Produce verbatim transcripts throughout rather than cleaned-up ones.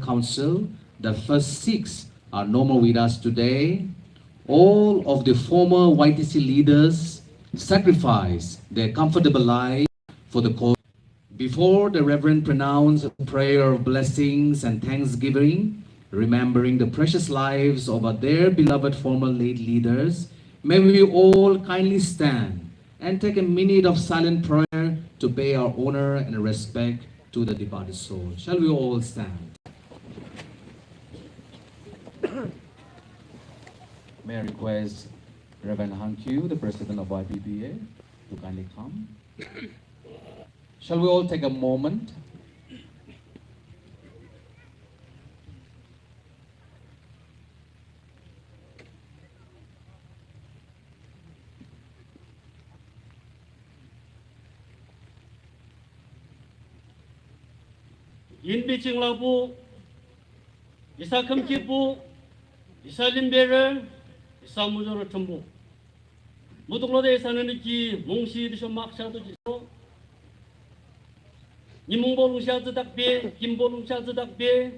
Council, the first six are no more with us today. All of the former Y T C leaders sacrificed their comfortable life for the cause. Before the Reverend pronounce a prayer of blessings and thanksgiving, remembering the precious lives of our dear beloved former late leaders, may we all kindly stand and take a minute of silent prayer to pay our honor and respect to the departed soul. Shall we all stand? May I request Reverend Han Kyu, the president of Y P B A, to kindly come. Shall we all take a moment? Yin bi ching la bu, isa kham ki bu, isa lim bere, isa mujor thum bu. Mutuk lo de isa nani ki mungsi di shom mak sha tu ji so. Ni mung bo lung sha zi dak be, kim bo lung sha zi dak be.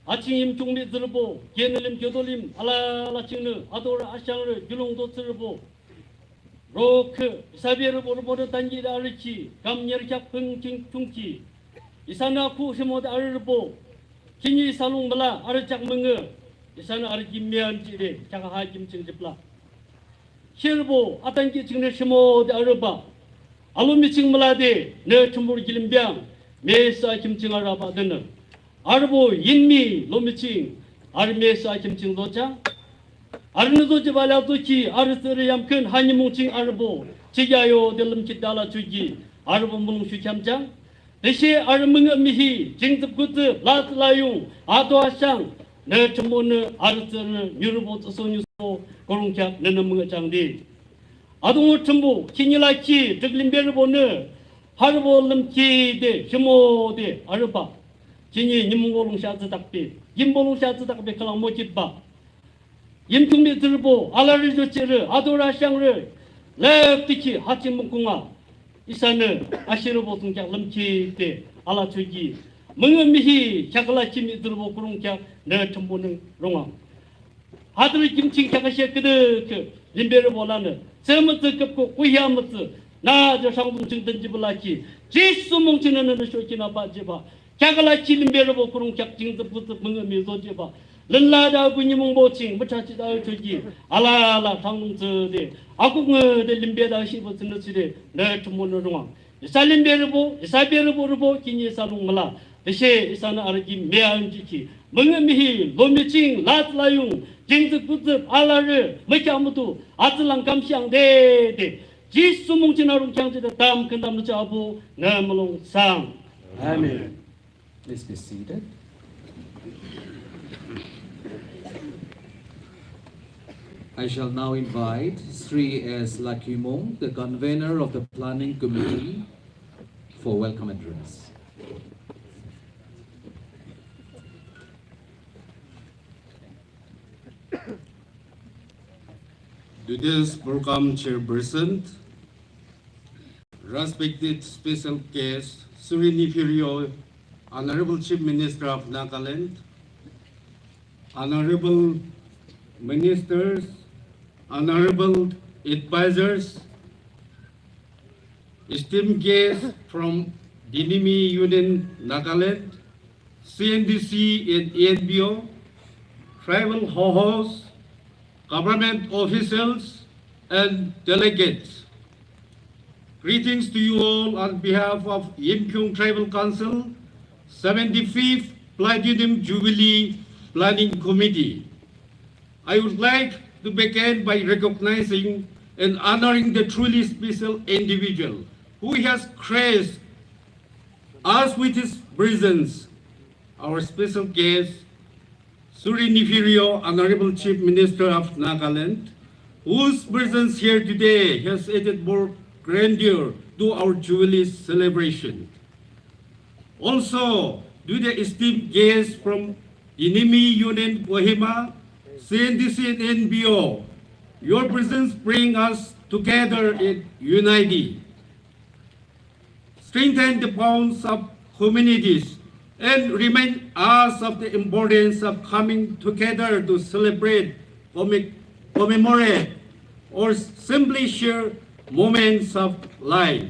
A ching yim chung mi zi bo, gen lim kyo do lim, ala ala ching ne, a do ra a shang re, ju lung do zi bo. Ro ke, isa be re bo re bo de tan ji da re chi, kam nyer kyak pung ching chung chi. Isa na ku shimo da re bo. Kini isa lung bala, are chak menge. Isa na are kim mian chi de, chak ha kim ching jip la. Shirbo, atanki chingre shimo de aruba. Alo miching malade, ne chumbur gilimbiang, me sa kim ching araba dene. Arbo yinmi lo miching, ar me sa kim ching locha. Ar ne zo jibala to ki, ar sere yamken hani mungching arbo, chigayo de lum kidala chugi, arbo mulung shu chamchang. Deshe ar mung mihi, jing zip gut zip, lat la yung, ado ashang, ne chumbo ne, ar zir ne, nyurubo tsoso nyuso, korong kyak, ne ne mung chang di. Ado chumbo, kini la ki, dik limbe bo ne, har bo lim ki de, shimo de, arba. Kini nyim bo lung sha zi dak be, yim bo lung sha zi dak be, kalang mo kit ba. Yim chung mi zirbo, ala ri jo chiri, ado ra shang ri, lep tiki, hachi mungkunga. Isa ne, ashiri bo tung kyak lam ki te, ala chugi. Mung mihi, chakala chimi zirbo kurung kyak, ne chumbo ne runga. Hadri kim ching kyak ashe kede ke, limbe ri bo la ne. Sem zi kep ko, kuya zi, na de shang dung ching den jibo la ki. Jisu mung ching ne ne shoki na ba jiba. Kyakala chi limbe robo kurung kyak ching zip zip mung mi zo je ba. Len la da gu ni mung bo ching, ma cha chi da cho ji. Ala ala thang nung tse de. Aku nge de limbe da shi bo tsin chi de. Ne chumo no rong. Isa limbe robo, isa be robo robo, ki ni sa lung mala. De she isa na ar gi me an ji ki. Mung mi hi, lo mi ching, la la yung, jing zip zip, ala re, ma kya mu tu, at lang kam shang de de. Jisu mung ching na rung kyang ji de tam kendam cha bu, ne mulung sang. Amen. Please be seated. I shall now invite Sri S Lakimong, the convener of the planning committee, for welcome address. Today's program chairperson, respected special guest, Sri Neiphiu Rio, Honorable Chief Minister of Nagaland, Honorable Ministers, Honorable Advisors, esteemed guests from Dinimi Union Nagaland, C N D C and E N P O, tribal hohos, government officials, and delegates. Greetings to you all on behalf of Yimkhiung Tribal Council, seventy-fifth Platinum Jubilee Planning Committee. I would like to begin by recognizing and honoring the truly special individual who has graced us with his presence, our special guest, Sri Neiphiu Rio, Honorable Chief Minister of Nagaland, whose presence here today has added more grandeur to our Jubilee celebration. Also, to the esteemed guests from Dinimi Union Kohima, C N D C and N P O, your presence bring us together in unity, strengthen the bonds of communities, and remind us of the importance of coming together to celebrate, commem- commemorate, or simply share moments of life.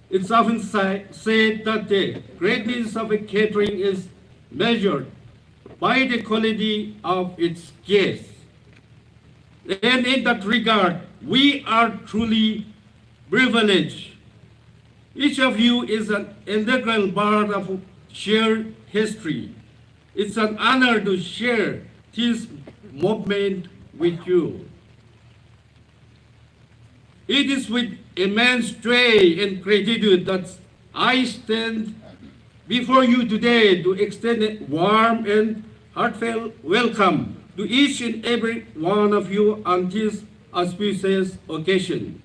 It's often si- said that the greatness of a gathering is measured by the quality of its guests. And in that regard, we are truly privileged. Each of you is an integral part of shared history. It's an honor to share this movement with you. It is with immense joy and gratitude that I stand before you today to extend a warm and heartfelt welcome to each and every one of you on this auspicious occasion.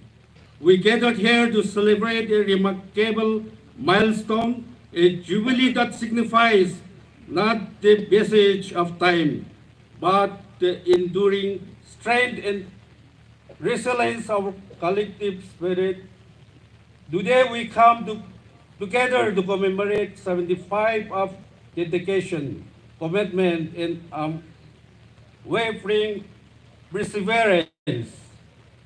We gathered here to celebrate a remarkable milestone, a jubilee that signifies not the passage of time, but the enduring strength and resilience of collective spirit. Today we come to, together to commemorate seventy-five of dedication, commitment, and unwavering perseverance.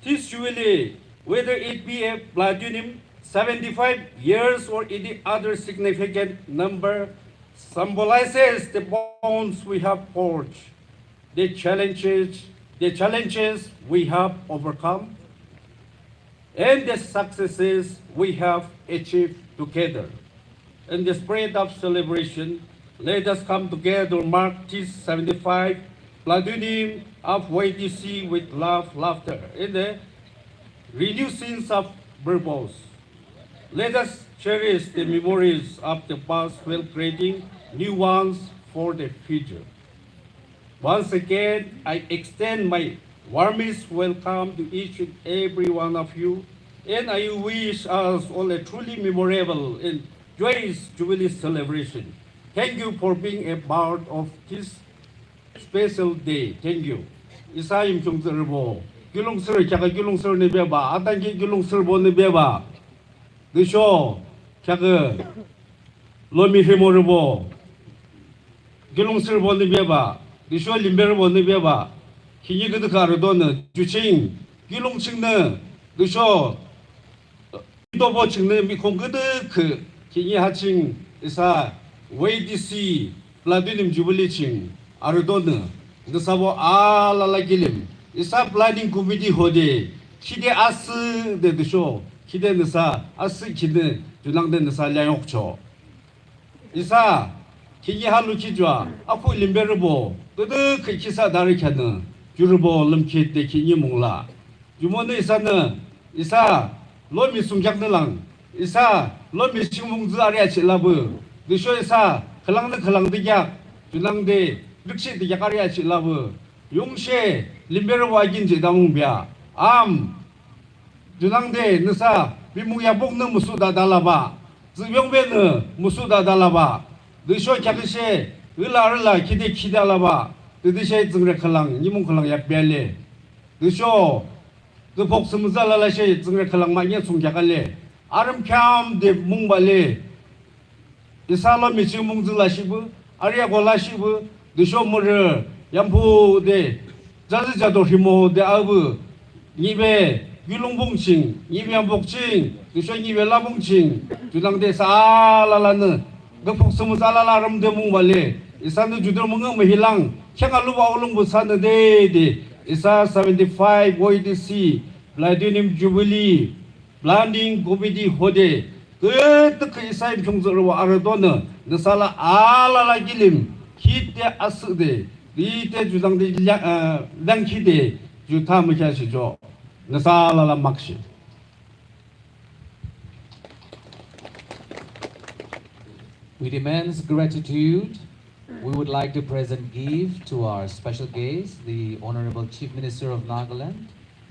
This jubilee, whether it be a platinum, seventy-five years, or any other significant number, symbolizes the bonds we have forged, the challenges, the challenges we have overcome, and the successes we have achieved together. In the spirit of celebration, let us come together to mark this seventy-five platinum of Y T C with love, laughter, and the renewed sense of purpose. Let us cherish the memories of the past while creating new ones for the future. Once again, I extend my warmest welcome to each and every one of you, and I wish us all a truly memorable and joyous Jubilee celebration. Thank you for being a part of this special day. Thank you. Isa im chung tsere bo. Gilung sir chaka gilung sir ni beba. Atang ki gilung sir bo ni beba. Dusho chaka lomi hemo rebo. Gilung sir bo ni beba. Dusho limber bo ni beba. Kini ke ka ro don juching. Gilung ching ne. Dusho to bo ching ne mi kong ke de ke. Kini ha ching isa Y T C platinum jubilee ching. Aru don ne. Nisa bo ala la gilim. Isa planning committee ho de. Kide asu de dusho. Kide nisa asu kide junang de nisa layok cho. Isa, kini halu ki jua, aku limbe rubo, tutu ki kisa dari kya ne, ju rubo lum ki te kini mungla. Ju mo ne isa ne, isa, lo mi sung kyak ne lang, isa, lo mi sing mung zu ari achi labu. Dusho isa, kalang ne kalang de kyak, ju nang de, riksi de kyak ari achi labu. Yung she, limbe rubo agin je damung bia. Am, Junang de nisa bimung ya bok ne musu da da la ba. Zi yong be ne musu da da la ba. De sho kya ke she ri la ri la ki de ki da la ba. De de she zing re khalang ni mung khalang ya be le. De sho de pok sum za la la she zing re khalang ma nye sung kya ka le. Aram khyam de mung ba le. Isa lo mi ching mung zing la shi bu, aria go la shi bu, de sho mu re, yam pu de, za zi za do hi mo de a bu, ni be, yu lung bung ching, ni be yam bok ching, de sho ni be la bung ching, ju nang de sa la la ne, ge pok sum za la la ram de mung ba le, isa ne ju de mung me hi lang, kya ka lu ba u lung bu sa ne de de, isa seventy-five Y T C, Platinum Jubilee, Planning committee hode, ke te ke isai chung zero wa are do ne, ne sala ala la gilim, ki te asu de, di te ju dang de lang ki de, ju tha mu kya shi jo, ne sala la mak shi. With immense gratitude, we would like to present gift to our special guest, the Honorable Chief Minister of Nagaland,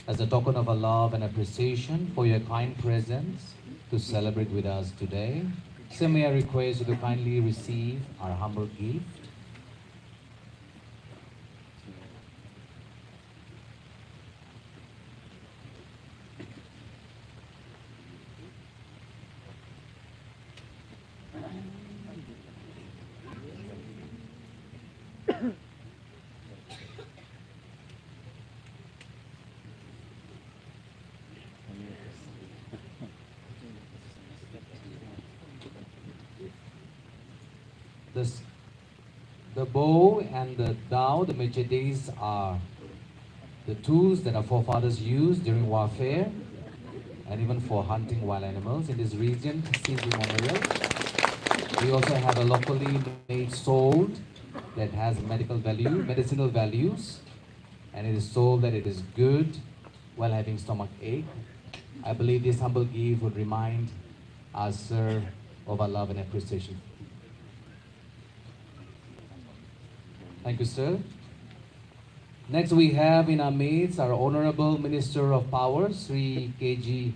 as a token of our love and appreciation for your kind presence to celebrate with us today. So may I request you to kindly receive our humble gift. This, the bow and the dao, the machetes, are the tools that our forefathers used during warfare and even for hunting wild animals in this region, Sisi Memorial. We also have a locally made sword that has medical value, medicinal values, and it is sold that it is good while having stomach ache. I believe this humble gift would remind us, sir, of our love and appreciation. Thank you, sir. Next, we have in our midst our Honorable Minister of Power, Sri K G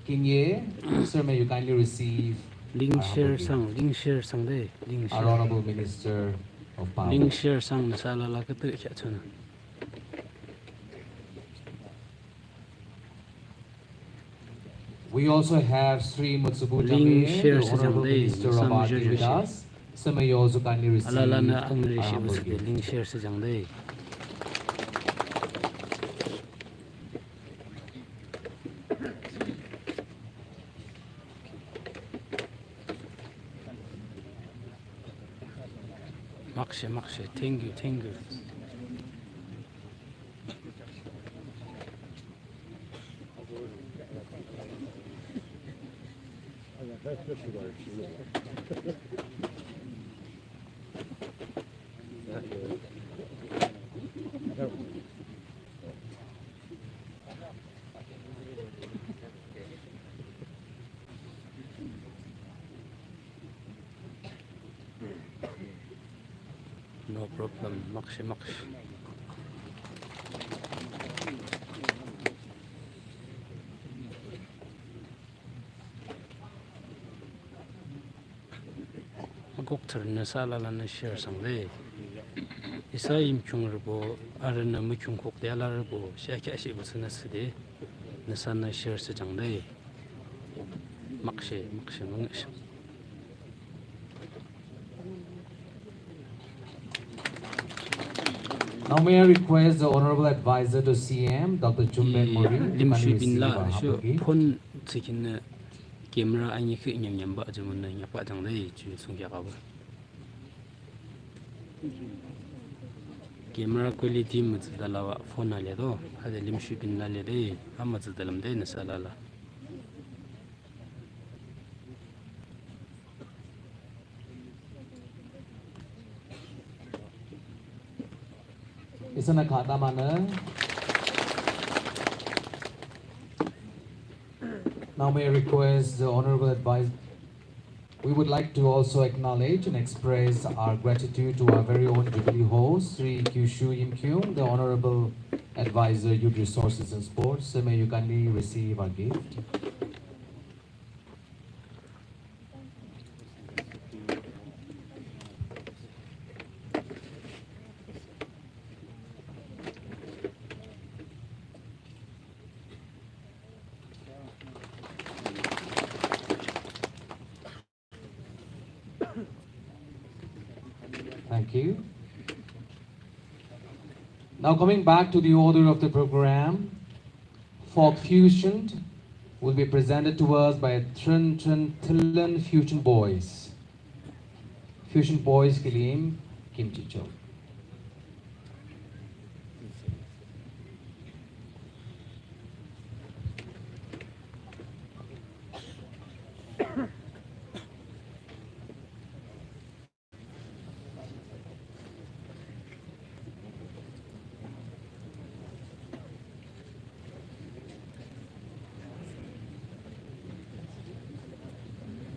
Kingye. Sir, may you kindly receive Ling our humble share gift. Sang, ling share sang de, ling share. Our Honorable Minister of Power. Ling share sang na sala la ka tu kya chuna. We also have Sri Mutsubu Ling Jame, share the Honorable Minister of Art Vidas. Sir, may you also kindly receive our humble gift. Ling share se jang de. Makshe, makshe, thank you, thank you. No problem. Makshe, makshe. Agok thar na sa la la na share sang le. Isa im chung ru bo, ara na mu chung kok de la ru bo, sha kya shi bu sna sde. Na sa na share se jang le. Makshe, makshe, makshe. Now may I request the Honorable Advisor to C M, Doctor Chumben Murry, to kindly receive our humble gift. Phone chicken camera ani khi nyam nyam ba jamun na nyapa jang dai chu sung kya ka ba. Camera quality mu da la phone ale do, ha de lim shi bin la le de, ha ma da lam de na sa la la. Isana khata mana. Now may I request the Honorable Advisor. We would like to also acknowledge and express our gratitude to our very own Jubilee host, Sri Kyushu Yimkyung, the Honorable Advisor, Youth Resources and Sports. So may you kindly receive our gift. Thank you. Now coming back to the order of the program, folk fusion will be presented to us by Trin Trin Tilan Fusion Boys. Fusion Boys के लिए Kim Ji Chou.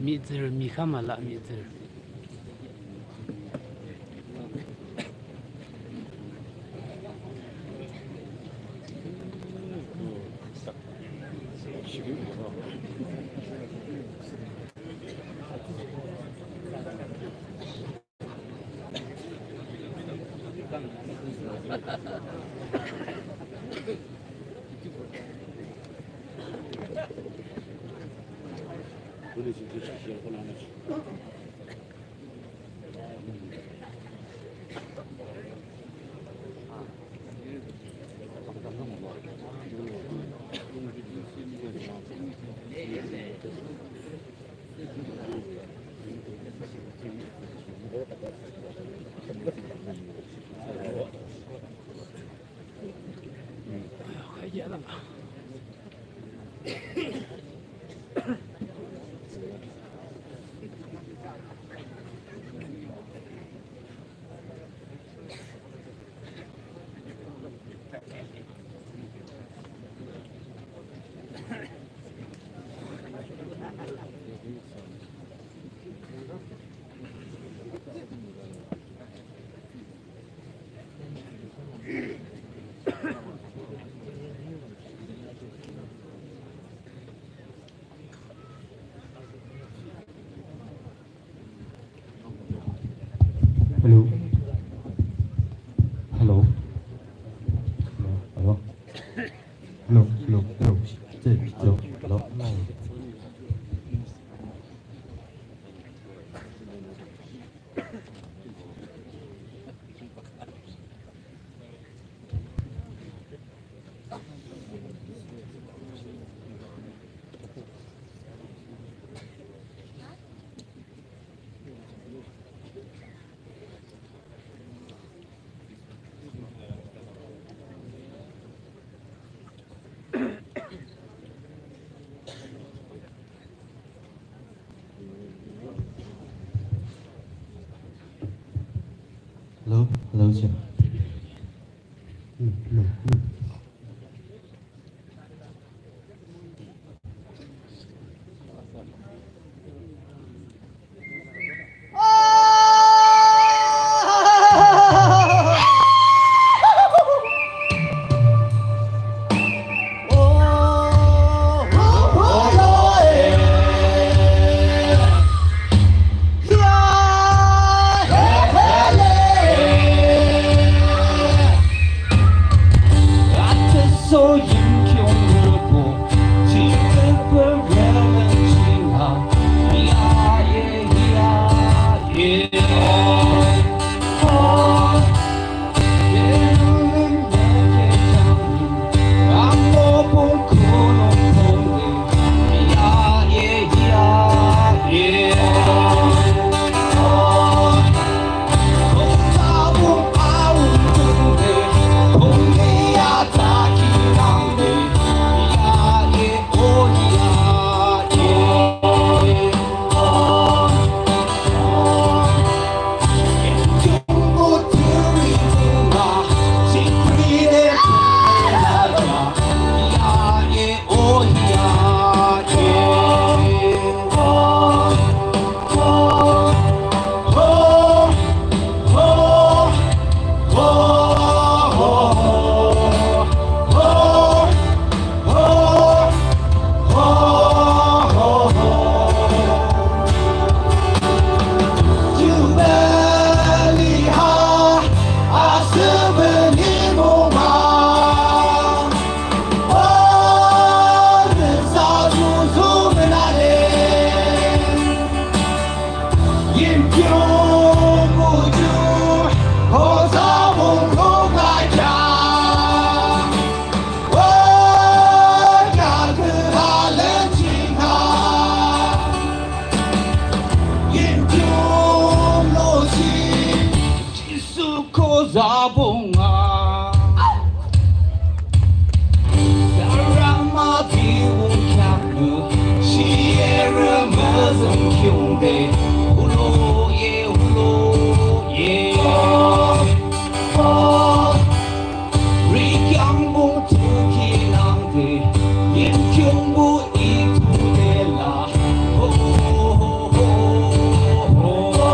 Mizir, mikama la mizir. Hello. Hello. Hello. Hello. Hello. Hello. Hello. Hello. Hello. Hello, hello, sir. Hello, hello, hello. Suko zabonga. Sarama tiwon kyanu, shiere mazam kyungde, ulo ye, ulo ye. Rikyang bung tuki nangde, yin kyung bu itu de la. Ho, ho, ho, ho, ho.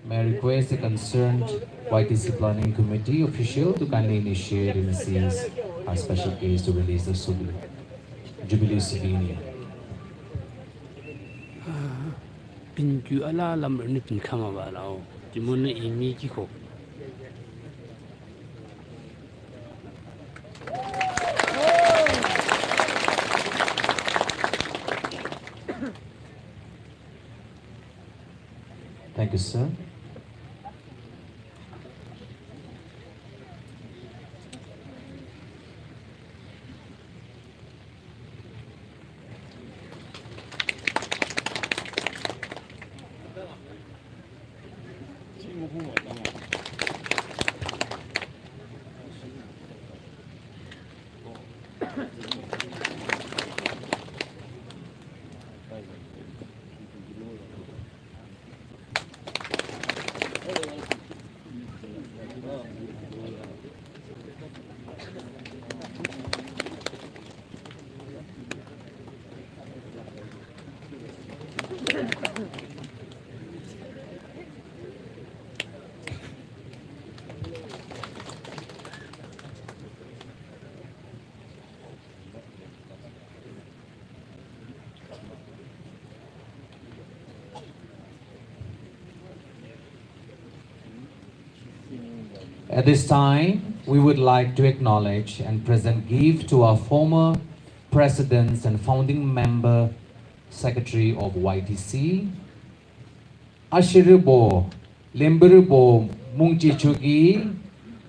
May I request the concerned Y T C Planning Committee official to kindly initiate and assist our special guest to release the souvenir, Jubilee souvenir. Pin kyu ala lam ni pin khama ba lao. Timon ni imi ki ko. Thank you, sir. At this time, we would like to acknowledge and present gift to our former presidents and founding member, secretary of Y T C, Ashiribo, Lembiribo, Mungchi Chuki,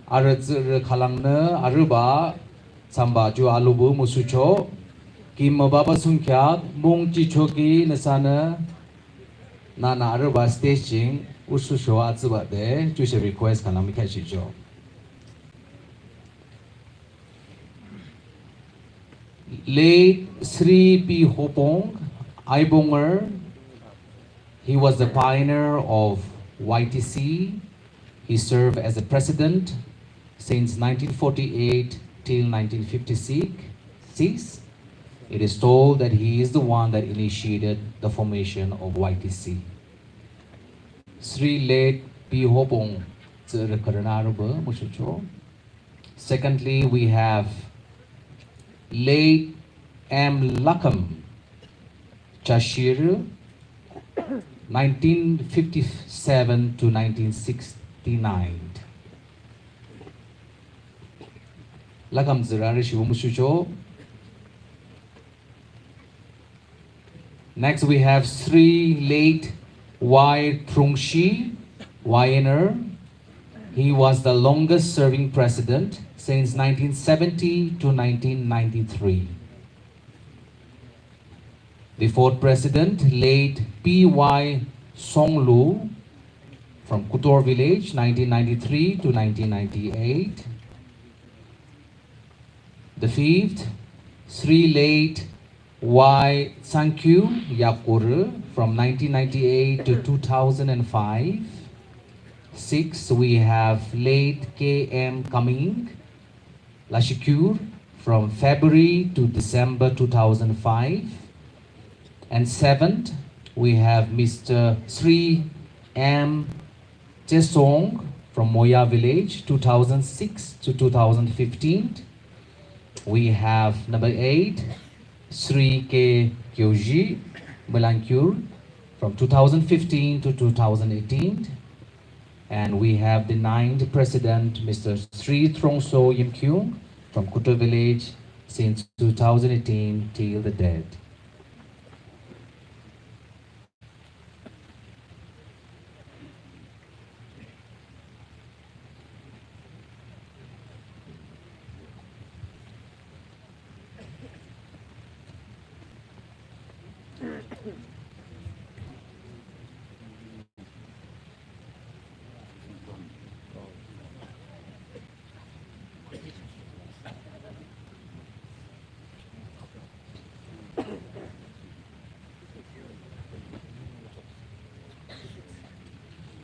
Arutsuru Kalangne, Aruba, Samba Ju Alubu Musucho, Kim Baba Sungkya, Mungchi Chuki, Nasana, Nana Aruba Staging, Ususho Atsuba de, Jusha request Kanamika Shijo. Late Sri P Hopong, Aibonger, he was the pioneer of Y T C. He served as a president since nineteen forty-eight till nineteen fifty-six. It is told that he is the one that initiated the formation of Y T C. Sri late P Hopong, Tsere Karana Aruba, Mushucho. Secondly, we have late M Lakam Chashir, nineteen fifty-seven to nineteen sixty-nine. Lakam Zirari Shivomushucho. Next, we have Sri late Y Trungshi, Y N R. He was the longest serving president since nineteen seventy to nineteen ninety-three. The fourth president, late P Y Songlu, from Kutor village, nineteen ninety-three to nineteen ninety-eight. The fifth, Sri late Y Sankyu Yakuru, from nineteen ninety-eight to two thousand and five. Six, we have late K M Kaming Lashikur, from February to December two thousand five. And seventh, we have Mister Sri M Chesong from Moya village, two thousand six to two thousand fifteen. We have number eight, Sri K Kyoji Melangkyur, from two thousand fifteen to two thousand eighteen. And we have the ninth president, Mister Sri Trongso Yimkyung from Kuto village since two thousand eighteen till the death.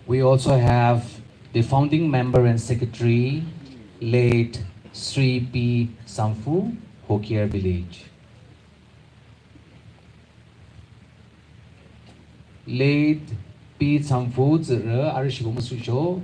We also have the founding member and secretary, late Sri P Samfu, Hokiar village. Late P Samfu zere arishibo musucho.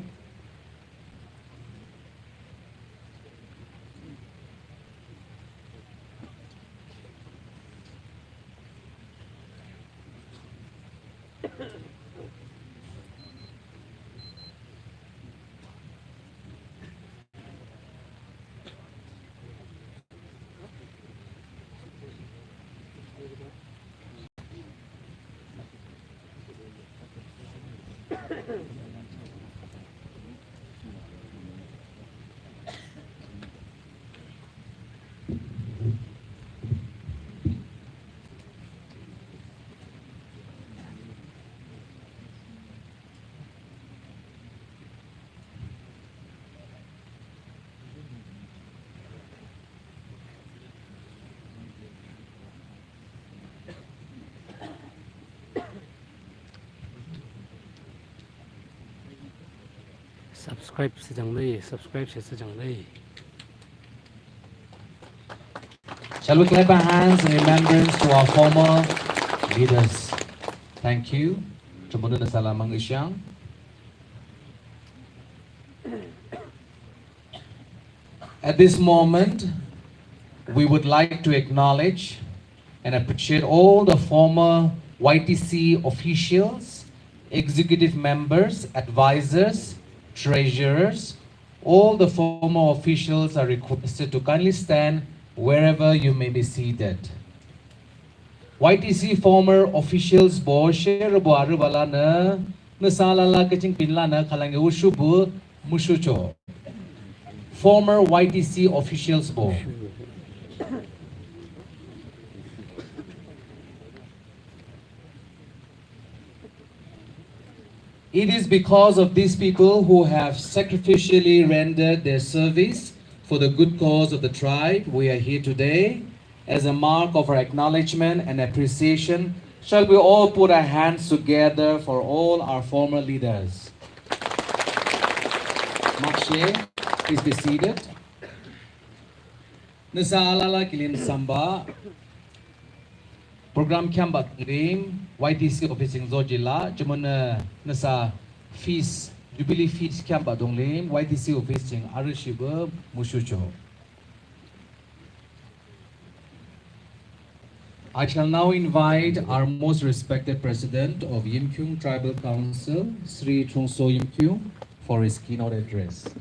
Subscribe sejang lei, subscribe sejang lei. Shall we clap our hands in remembrance to our former leaders? Thank you. Chumunu na salamang isyang. At this moment, we would like to acknowledge and appreciate all the former Y T C officials, executive members, advisors, treasurers. All the former officials are requested to kindly stand wherever you may be seated. Y T C former officials bo sher bo aru bala na na sa la la kaching pin la na khalange ushu bu mushu cho. Former Y T C officials bo. It is because of these people who have sacrificially rendered their service for the good cause of the tribe we are here today. As a mark of our acknowledgement and appreciation, shall we all put our hands together for all our former leaders? Makshe, please be seated. Nasa alala kilin samba. Program kiamba rim Y T C office in Zojila, jumana nasa feast, jubilee feast kiamba donglim Y T C office in Arishiba Mushucho. I shall now invite our most respected president of Yimkhiung Tribal Council, Sri Trongso Yimkhiung, for his keynote address.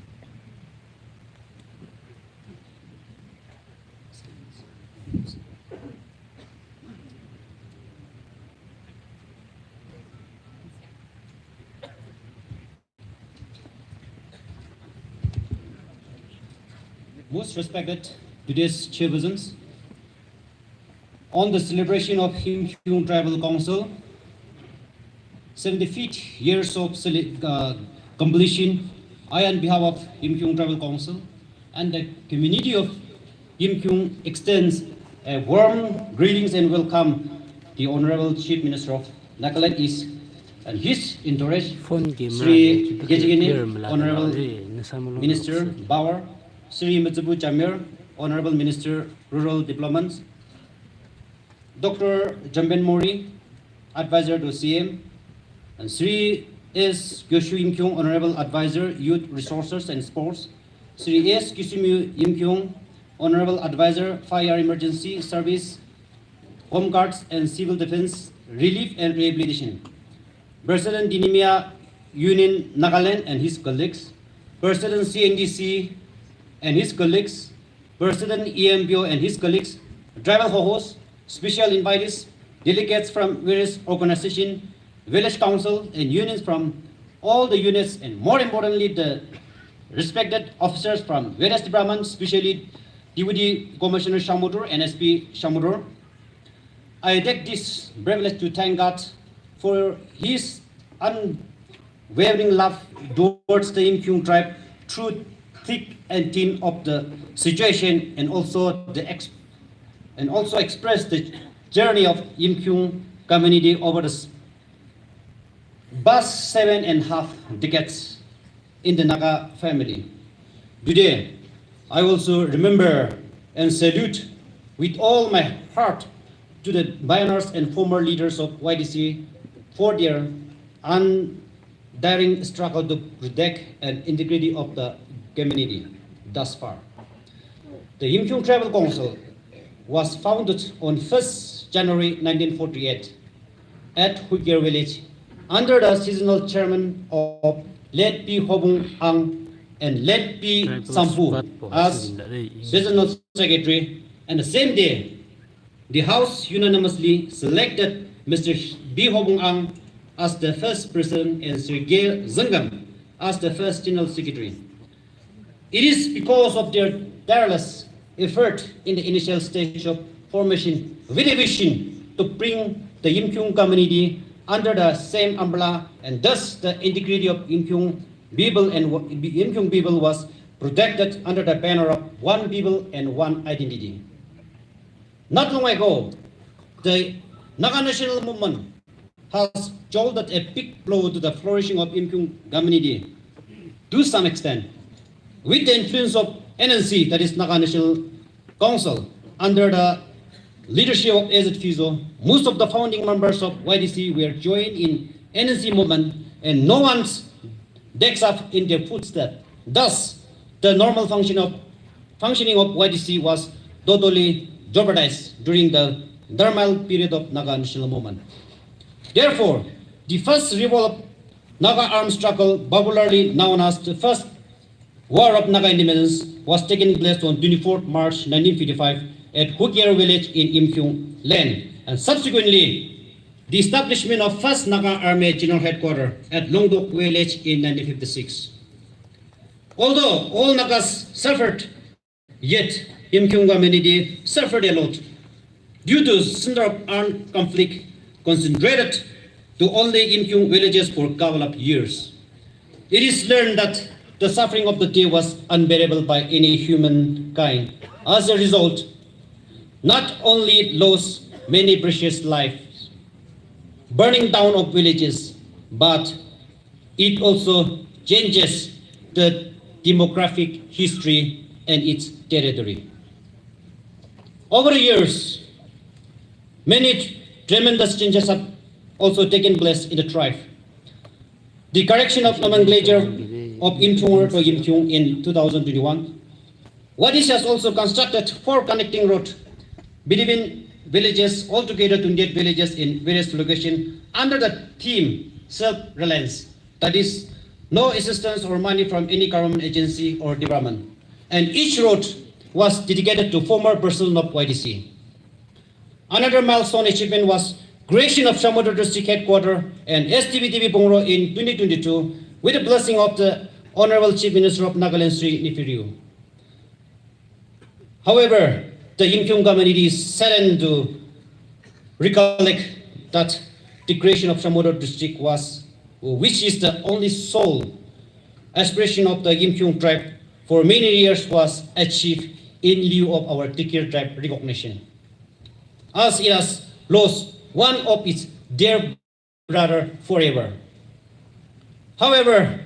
Most respected today's chairpersons, on the celebration of Yimkhiung Tribal Council seventy-fifth years of cele- uh, completion, I, on behalf of Yimkhiung Tribal Council and the community of Yimkhiung, extends a warm greetings and welcome the Honorable Chief Minister of Nagaland East and his entourage, Phone game Sri Gejigene, Honorable Minister Bauer, Sri Mutsubu Jamir, Honorable Minister Rural Development, Doctor Jamben Mori, Advisor to C M, and Sri S Gyoshu Yimkhiung, Honorable Advisor, Youth Resources and Sports, Sri S Kisumi Yimkhiung, Honorable Advisor, Fire Emergency Service, Home Guards and Civil Defense, Relief and Rehabilitation, President Dinimia Union Nagaland and his colleagues, President C N D C and his colleagues, President E M P O and his colleagues, tribal hohos, special invitees, delegates from various organizations, village council and unions from all the units, and more importantly, the respected officers from various departments, especially Deputy Commissioner Shamator and S P Shamator. I take this privilege to thank God for His unwavering love towards the Yimkhiung tribe through thick and thin of the situation, and also the ex- and also express the journey of Yimkhiung community over the s- past seven and a half decades in the Naga family. Today, I also remember and salute with all my heart to the pioneers and former leaders of Y D C for their untiring struggle to protect and integrity of the community thus far. The Yimkhiung Tribal Council was founded on first January nineteen forty-eight at Huiker village under the seasonal chairman of late P Hobung Ang and late P Sampu as seasonal secretary. And the same day, the House unanimously selected Mister B Hobung Ang as the first president and Sir G Zengam as the first general secretary. It is because of their tireless effort in the initial stage of formation with a vision to bring the Yimkhiung community under the same umbrella, and thus the integrity of Yimkhiung people and wa- Yimkhiung people was protected under the banner of one people and one identity. Not long ago, the Naga National Movement has jolted a big blow to the flourishing of Yimkhiung community to some extent. With the influence of N N C, that is Naga National Council, under the leadership of A Z Fizo, most of the founding members of Y D C were joined in N N C movement, and no one's takes up in their footsteps. Thus, the normal function of functioning of Y D C was totally jeopardized during the turmoil period of Naga National Movement. Therefore, the first revolt of Naga armed struggle, popularly known as the First War of Naga Independence, was taking place on twenty-fourth March nineteen fifty-five at Hukier village in Yimkhiung land, and subsequently the establishment of First Naga Army General Headquarters at Longdok village in nineteen fifty-six. Although all Nagas suffered, yet Yimkhiung community suffered a lot due to center of armed conflict concentrated to only Yimkhiung villages for couple of years. It is learned that the suffering of the day was unbearable by any humankind. As a result, not only lost many precious lives, burning down of villages, but it also changes the demographic history and its territory. Over the years, many tremendous changes have also taken place in the tribe. The correction of nomenclature of Yimkhiung to Yimkhiung in two thousand twenty-one, Wadis has also constructed four connecting road between villages, altogether twenty-eight villages in various locations under the theme self-reliance, that is, no assistance or money from any government agency or department. And each road was dedicated to former personnel of Y D C. Another milestone achievement was creation of Shamator District Headquarters and S T B T V Pungro in twenty twenty-two with the blessing of the Honorable Chief Minister of Nagaland, Sri Neiphiu Rio. However, the Yimkhiung community is saddened to recollect that the creation of Shamator District was, which is the only sole aspiration of the Yimkhiung tribe for many years, was achieved in lieu of our Tikir tribe recognition, as it has lost one of its dear brother forever. However,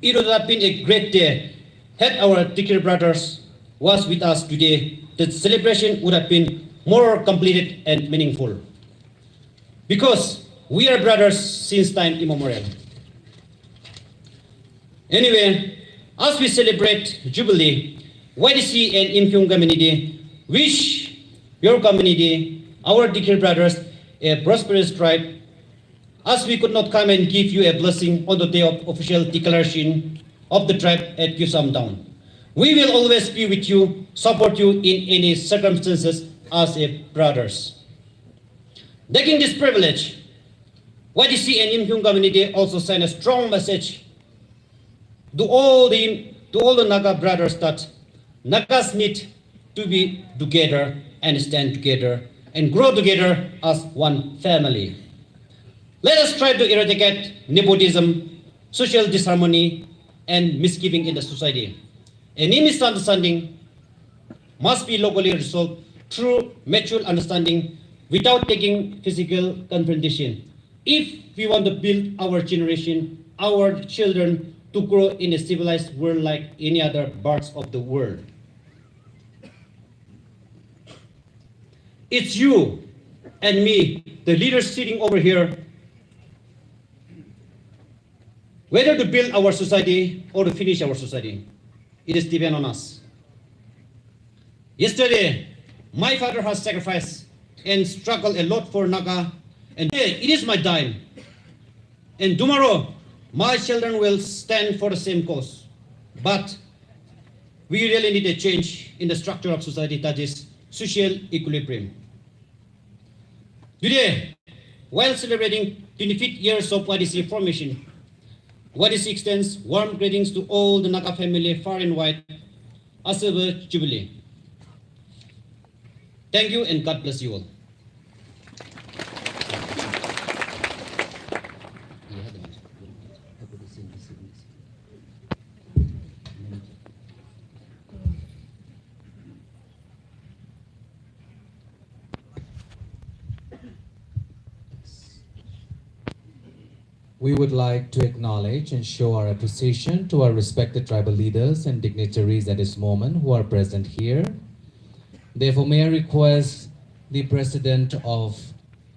it would have been a great day had our Tikir brothers was with us today. The celebration would have been more completed and meaningful, because we are brothers since time immemorial. Anyway, as we celebrate Jubilee, Y D C and Yimkhiung community wish your community, our Dikir brothers, a prosperous tribe. As we could not come and give you a blessing on the day of official declaration of the tribe at Kyusam town, we will always be with you, support you in any circumstances as a brothers. Taking this privilege, Y D C and Yimkhiung community also send a strong message to all the, to all the Naga brothers that Nagas need to be together and stand together and grow together as one family. Let us try to eradicate nepotism, social disharmony, and misgiving in the society. Any misunderstanding must be locally resolved through mutual understanding without taking physical confrontation. If we want to build our generation, our children to grow in a civilized world like any other parts of the world, it's you and me, the leaders sitting over here, whether to build our society or to finish our society. It is depend on us. Yesterday, my father has sacrificed and struggled a lot for Naga, and today it is my time. And tomorrow, my children will stand for the same cause. But we really need a change in the structure of society, that is social equilibrium. Today, while celebrating twenty-fifth years of Y D C formation, Y D C extends warm greetings to all the Naga family far and wide. Asaba Jubilee. Thank you and God bless you all. We would like to acknowledge and show our appreciation to our respected tribal leaders and dignitaries at this moment who are present here. Therefore, may I request the President of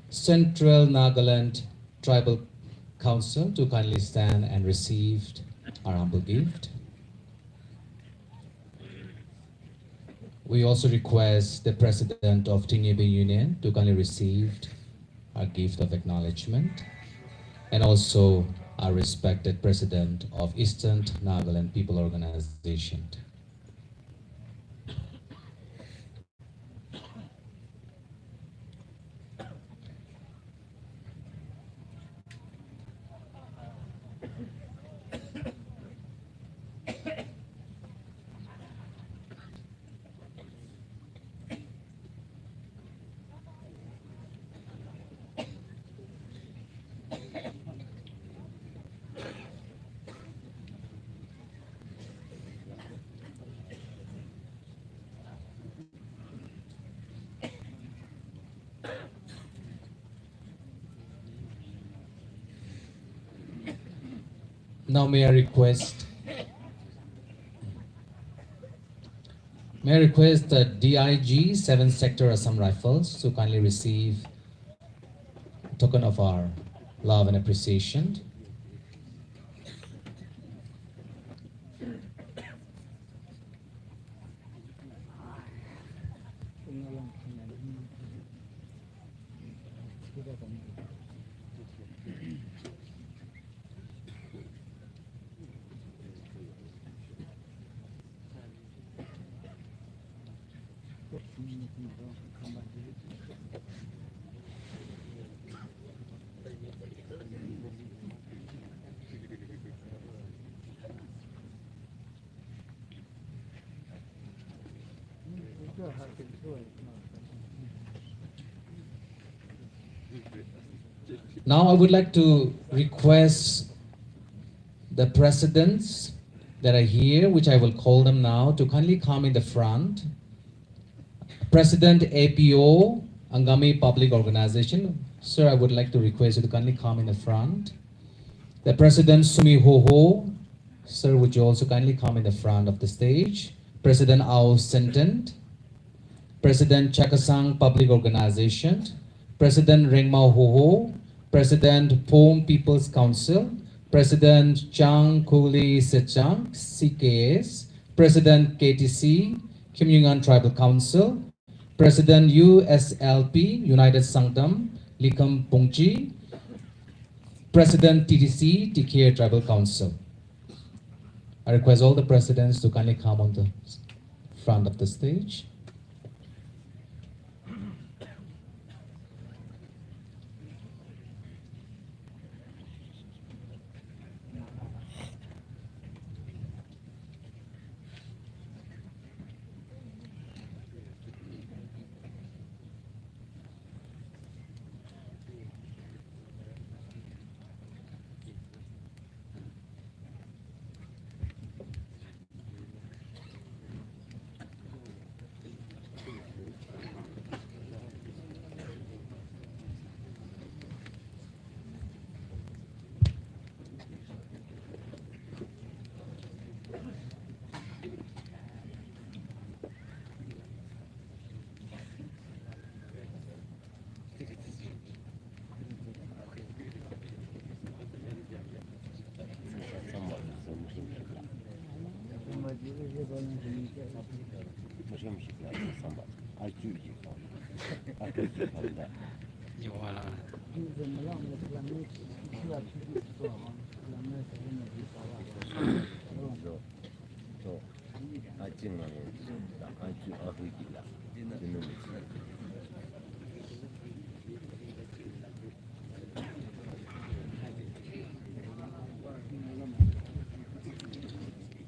Central Nagaland Tribal Council to kindly stand and receive our humble gift. We also request the President of Tingyibi Union to kindly receive our gift of acknowledgement, and also our respected President of Eastern Nagaland People Organization. Now may I request, may I request the D I G, seventh Sector Assam Rifles, to kindly receive token of our love and appreciation. Now I would like to request the presidents that are here, which I will call them now, to kindly come in the front. President A P O, Angami Public Organization, sir, I would like to request you to kindly come in the front. The President Sumi Hoho, sir, would you also kindly come in the front of the stage? President Ao Senten, President Chakhesang Public Organization, President Rengma Hoho, President Phom People's Council, President Chang Kuli Sechang, C K S, President K T C, Khiamniungan Tribal Council, President U S L P, United Sangtam, Likham Phungchi, President T T C, Tikir Tribal Council. I request all the presidents to kindly come on the front of the stage.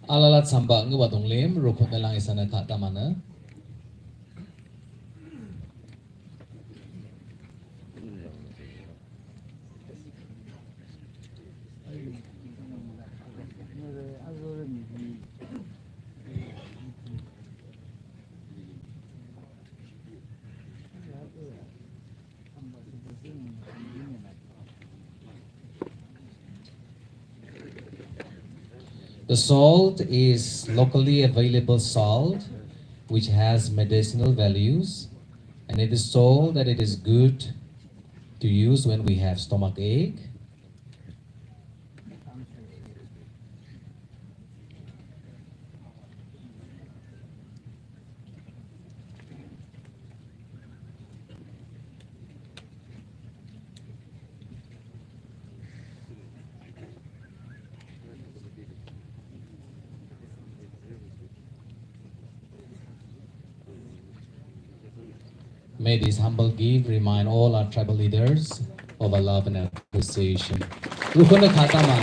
Alala tsamba ngu ba dong lem, rukun na lang isa na kata mana. The salt is locally available salt, which has medicinal values, and it is told that it is good to use when we have stomach ache. May this humble gift remind all our tribal leaders of our love and appreciation. Rukun na khata man.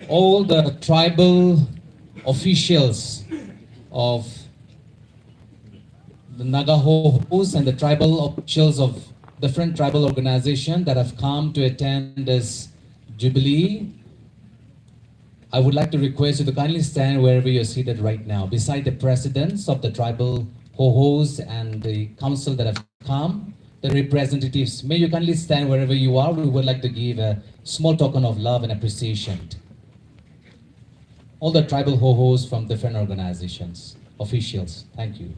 All the tribal officials of the Naga Hohos and the tribal officials of different tribal organizations that have come to attend this jubilee. I would like to request you to kindly stand wherever you're seated right now, beside the presidents of the tribal Hohos and the council that have come, the representatives. May you kindly stand wherever you are. We would like to give a small token of love and appreciation. All the tribal Hohos from different organizations, officials, thank you.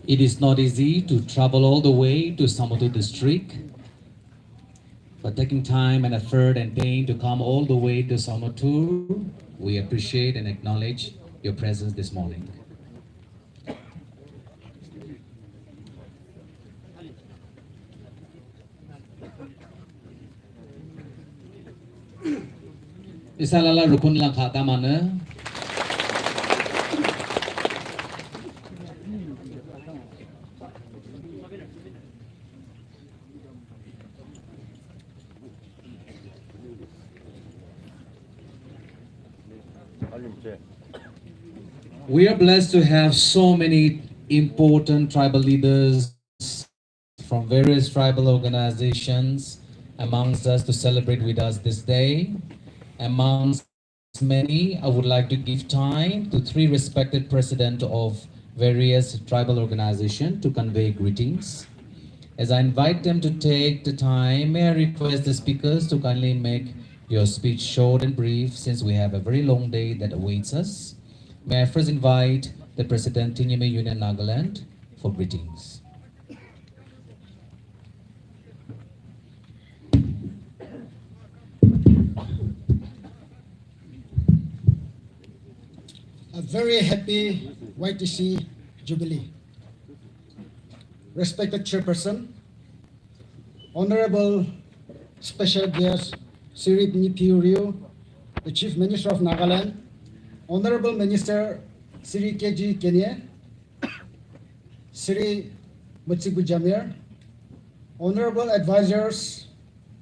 It is not easy to travel all the way to Samotu district. For taking time and effort and pain to come all the way to Samotu, we appreciate and acknowledge your presence this morning. Isa lala rukun la khata mana. We are blessed to have so many important tribal leaders from various tribal organizations amongst us to celebrate with us this day. Amongst many, I would like to give time to three respected president of various tribal organizations to convey greetings. As I invite them to take the time, may I request the speakers to kindly make your speech short and brief since we have a very long day that awaits us. May I first invite the President, Tinime Union Nagaland, for greetings. A very happy Y T C Jubilee. Respected Chairperson, Honorable Special Guest Shri Neiphiu Rio, the Chief Minister of Nagaland, Honorable Minister Shri K G Kenie, Shri Mutsibu Jamir, Honorable Advisors,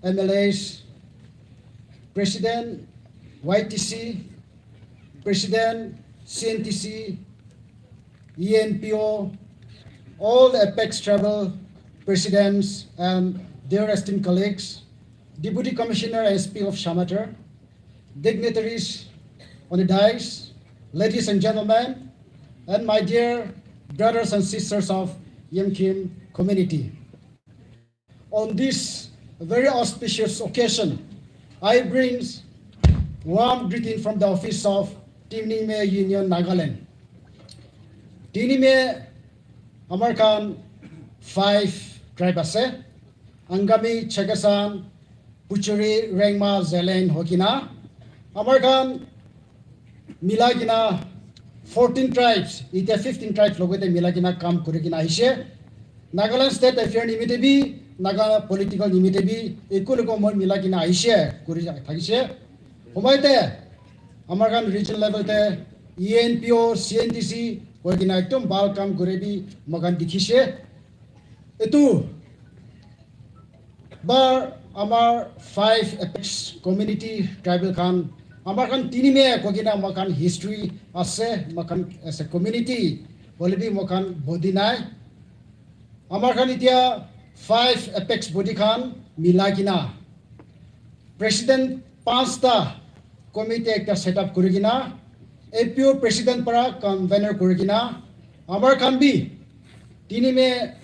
M L As, President Y T C, President C N T C, E N P O, all the apex tribal presidents and their esteemed colleagues, Deputy Commissioner S P of Shamator, dignitaries on the dais, ladies and gentlemen, and my dear brothers and sisters of Yimkhiung community. On this very auspicious occasion, I bring warm greeting from the office of Tinime Union Nagaland. Tinime amar khan five tribe ase, Angami, Chakhesang, Pochuri, Rengma, Zeliang hokina amar khan milai kina fourteen tribes, itia fifteen tribes logote milai kina kam kuri kina ahishe. Nagaland State Affair nimite bi, Naga political nimite bi, eku logo moi milai kina ahishe, kuri thakishe. Homaite amar khan region level te E N P O, C N T C koi kina ekdom bhal kam kuri bi moi khan dikhishe. Etu bar amar five apex community tribal khan, amar khan Tinime koi kina moi khan history ase, moi khan as a community, hoile bi moi khan body nai. Amar khan itia five apex body khan milai kina president panchta committee ekta set up kuri kina, A P O president para convener kuri kina, amar khan bi Tinime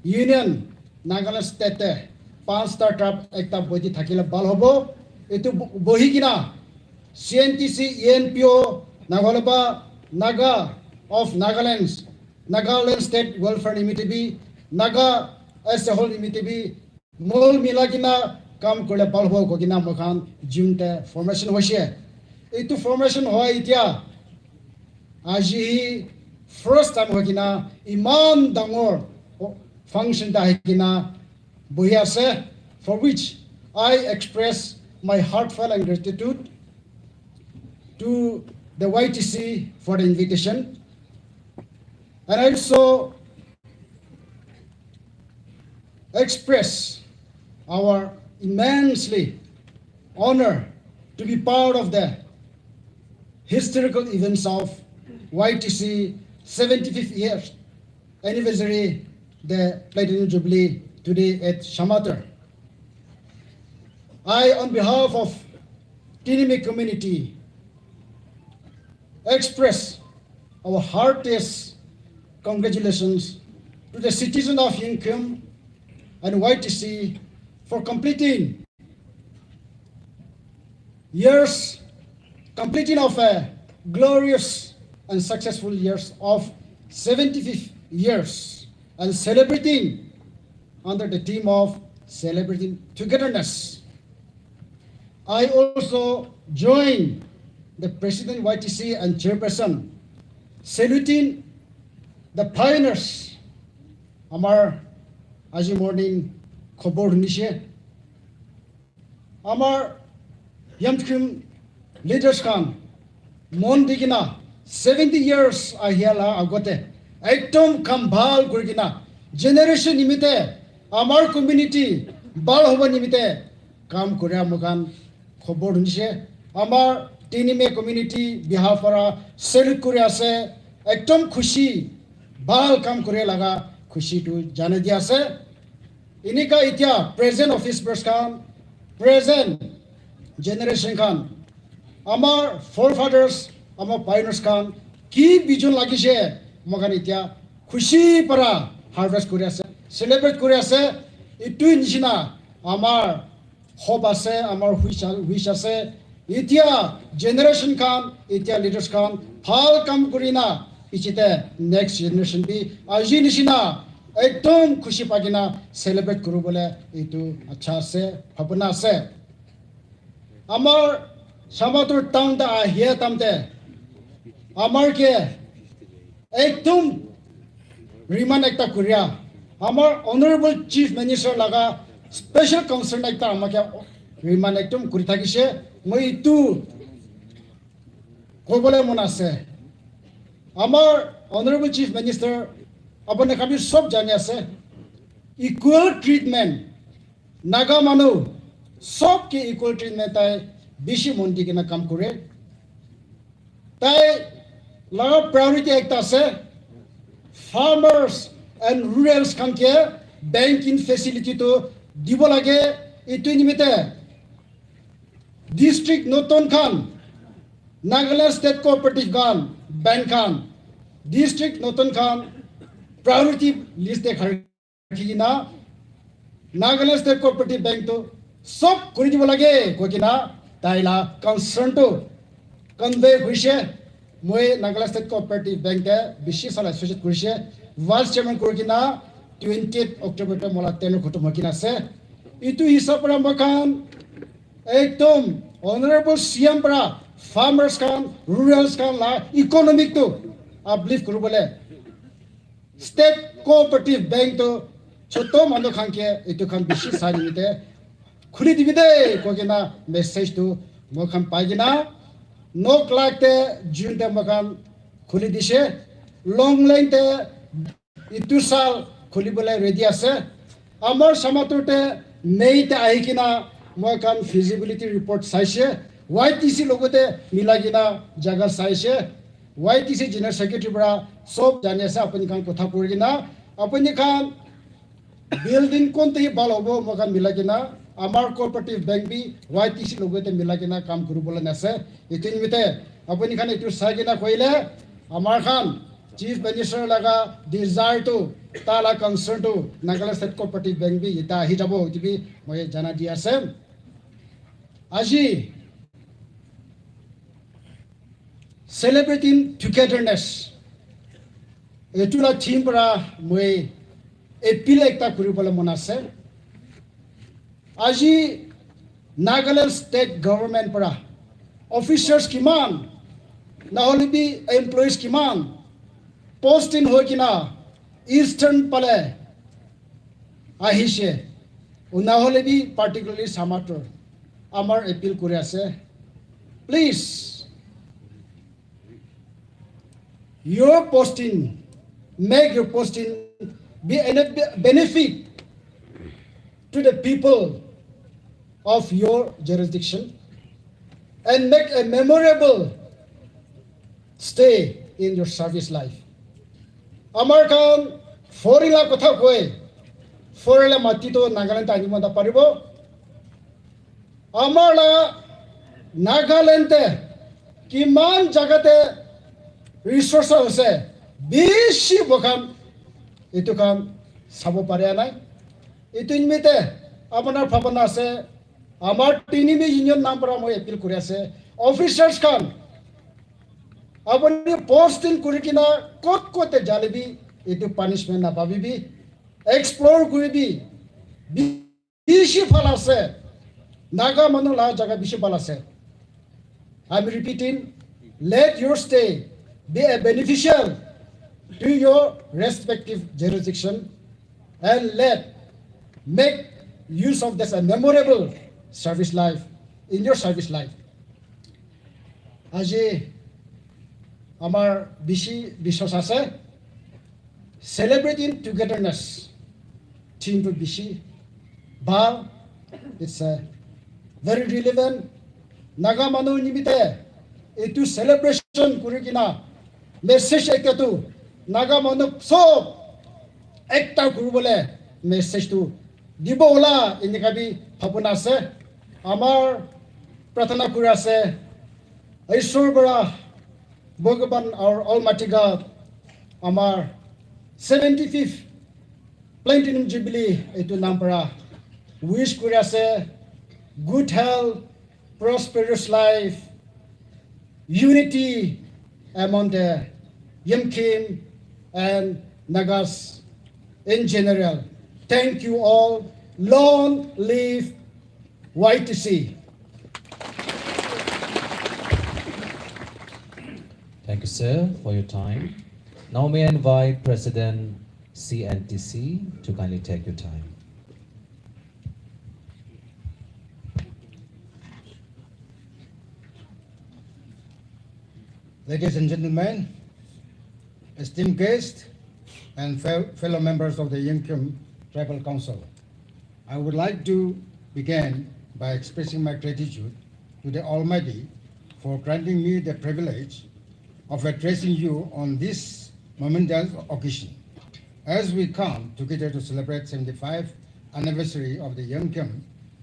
Union Nagaland State te panchta tribe ekta body thakile bhal hobo. Etu bo-, bohi kina C N T C, E N P O, Naga Hoba, Naga of Nagaland, Nagaland State Welfare nimite bi, Naga as a whole nimite bi, mol mila kina kam kurle bhal hobo koi kina moi khan June te formation hoise. Etu formation hoi itia aji hi first time hoi kina iman dangor function ta ahi kina bohi ase, for which I express my heartfelt and gratitude to the Y T C for the invitation. And I also express our immensely honor to be part of the historical events of Y T C seventy-fifth year anniversary, the Platinum Jubilee today at Shamator. I, on behalf of Tinime community, express our heartiest congratulations to the citizen of Yingkim and Y T C for completing years, completing of a glorious and successful years of seventy-fifth years and celebrating under the theme of celebrating togetherness. I also join the President Y T C and Chairperson saluting the pioneers. Amar aji morning khobor hunishe. Amar Yamtrim leaders khan mon dikina seventy years ahia la agote ekdom kam bhal kurikina generation nimite amar community bhal hobo nimite kam kuria moikhan khobor hunishe. Amar Tinime community behalf para salute kuri ase, ekdom khushi, bhal kam kuri laga khushi tu janai di ase. Inika itia present office bearers khan, present generation khan, amar forefathers, amar pioneers khan ki vision lagise, moikhan itia khushi para harvest kuri ase, celebrate kuri ase. Itu nishina amar hope ase, amar wish, wish ase. Itia generation khan, itia leaders khan bhal kam kurina pichete next generation bi aji nishina ekdom khushi pagina celebrate kuribole itu acha ase, bhabona ase. Amar Shamator town ta ahia tamte amar ke ekdom remind ekta kuria, amar Honorable Chief Minister laga special concern ekta amake remind ekdom kuri thakise. Moi itu kobole mon ase, amar Honorable Chief Minister, apuni khan bi sob jani ase, equal treatment, Naga manu sob ke equal treatment tai bishi mon di kena kam kure. Tai laga priority ekta ase, farmers and rurals khan ke banking facility tu dibo lage. Itu nimite district notun khan, Nagaland State Cooperative khan, bank khan, district notun khan priority list te khari kina Nagaland State Cooperative Bank tu sob kuri dibo lage koi kina tai la concern tu convey kurise. Moi Nagaland State Cooperative Bank te bishi sala associate kurise, vice chairman kuri kina twentieth October te mola tenure khatam hoi kina ase. Itu hisab para moi khan ekdom Honorable C M para farmers khan, rurals khan la economic tu uplift kuribole State Cooperative Bank tu choto manu khan ke itu khan bishi sai nimite khuli dibi de koi kena message tu moi khan pai kena nok lak te June te moi khan khuli dise. Long line te itu sal khuli bole ready ase. Amar Shamator te May te ahi kena moi khan feasibility report saise, Y T C logote milai kena jaga saise. Y T C General Secretary para sob jani ase, apuni khan kotha kuri kena apuni khan building kon te bhal hobo moi khan milai kena amar cooperative bank bi Y T C logote milai kena kam kuri bole ase. Itu nimite apuni khan itu sai kena koile amar khan Chief Minister laga desire tu, ta la concern tu Nagaland State Cooperative Bank bi ita ahi jabo, itu bi moi jana di ase. Aji celebrating togetherness, etu la theme para moi appeal ekta kuri bole mon ase. Aji Nagaland State Government para officers kiman, nahole bi employees kiman posting hoi kena Eastern pale ahise, nahole bi particularly Shamator, amar appeal kuri ase, please, your posting, make your posting be a benefit to the people of your jurisdiction and make a memorable stay in your service life. Amar khan foreign la kotha koi, foreign la mati to Nagaland ta ani manda paribo. Amar la Nagaland te kiman jaga te resource ase, bishi moikhan etu khan sabo pare nai. Etu nimite apnar bhabana ase, amar tinini union nam para moi appeal kuri ase, officers khan, apni posting kuri kina kot kot te jale bi etu punishment na pabibi, explore kuri bi, bishi bhal ase. Naga manu la jaga bishi bhal ase. I'm repeating, let your stay be a beneficial to your respective jurisdiction and let make use of this a memorable service life in your service life. Aji amar bishi biswas ase, celebrating togetherness theme tu bishi bhal. It's a very relevant. Naga manu nimite etu celebration kuri kina message ekta tu Naga manu sob ekta kuri bole message tu dibo ola enika bi bhabona ase. Amar prarthana kuri ase, Ishwar para Bhagavan, our Almighty God, amar seventy fifth Platinum Jubilee etu nam para wish kuri ase, good health, prosperous life, unity among the Yimkhiung and Nagas in general. Thank you all. Long live Y T C. Thank you, sir, for your time. Now may I invite President C N T C to kindly take your time. Ladies and gentlemen, esteemed guests, and fel- fellow members of the Yimkhiung Tribal Council, I would like to begin by expressing my gratitude to the Almighty for granting me the privilege of addressing you on this momentous occasion. As we come together to celebrate seventy-five anniversary of the Yimkhiung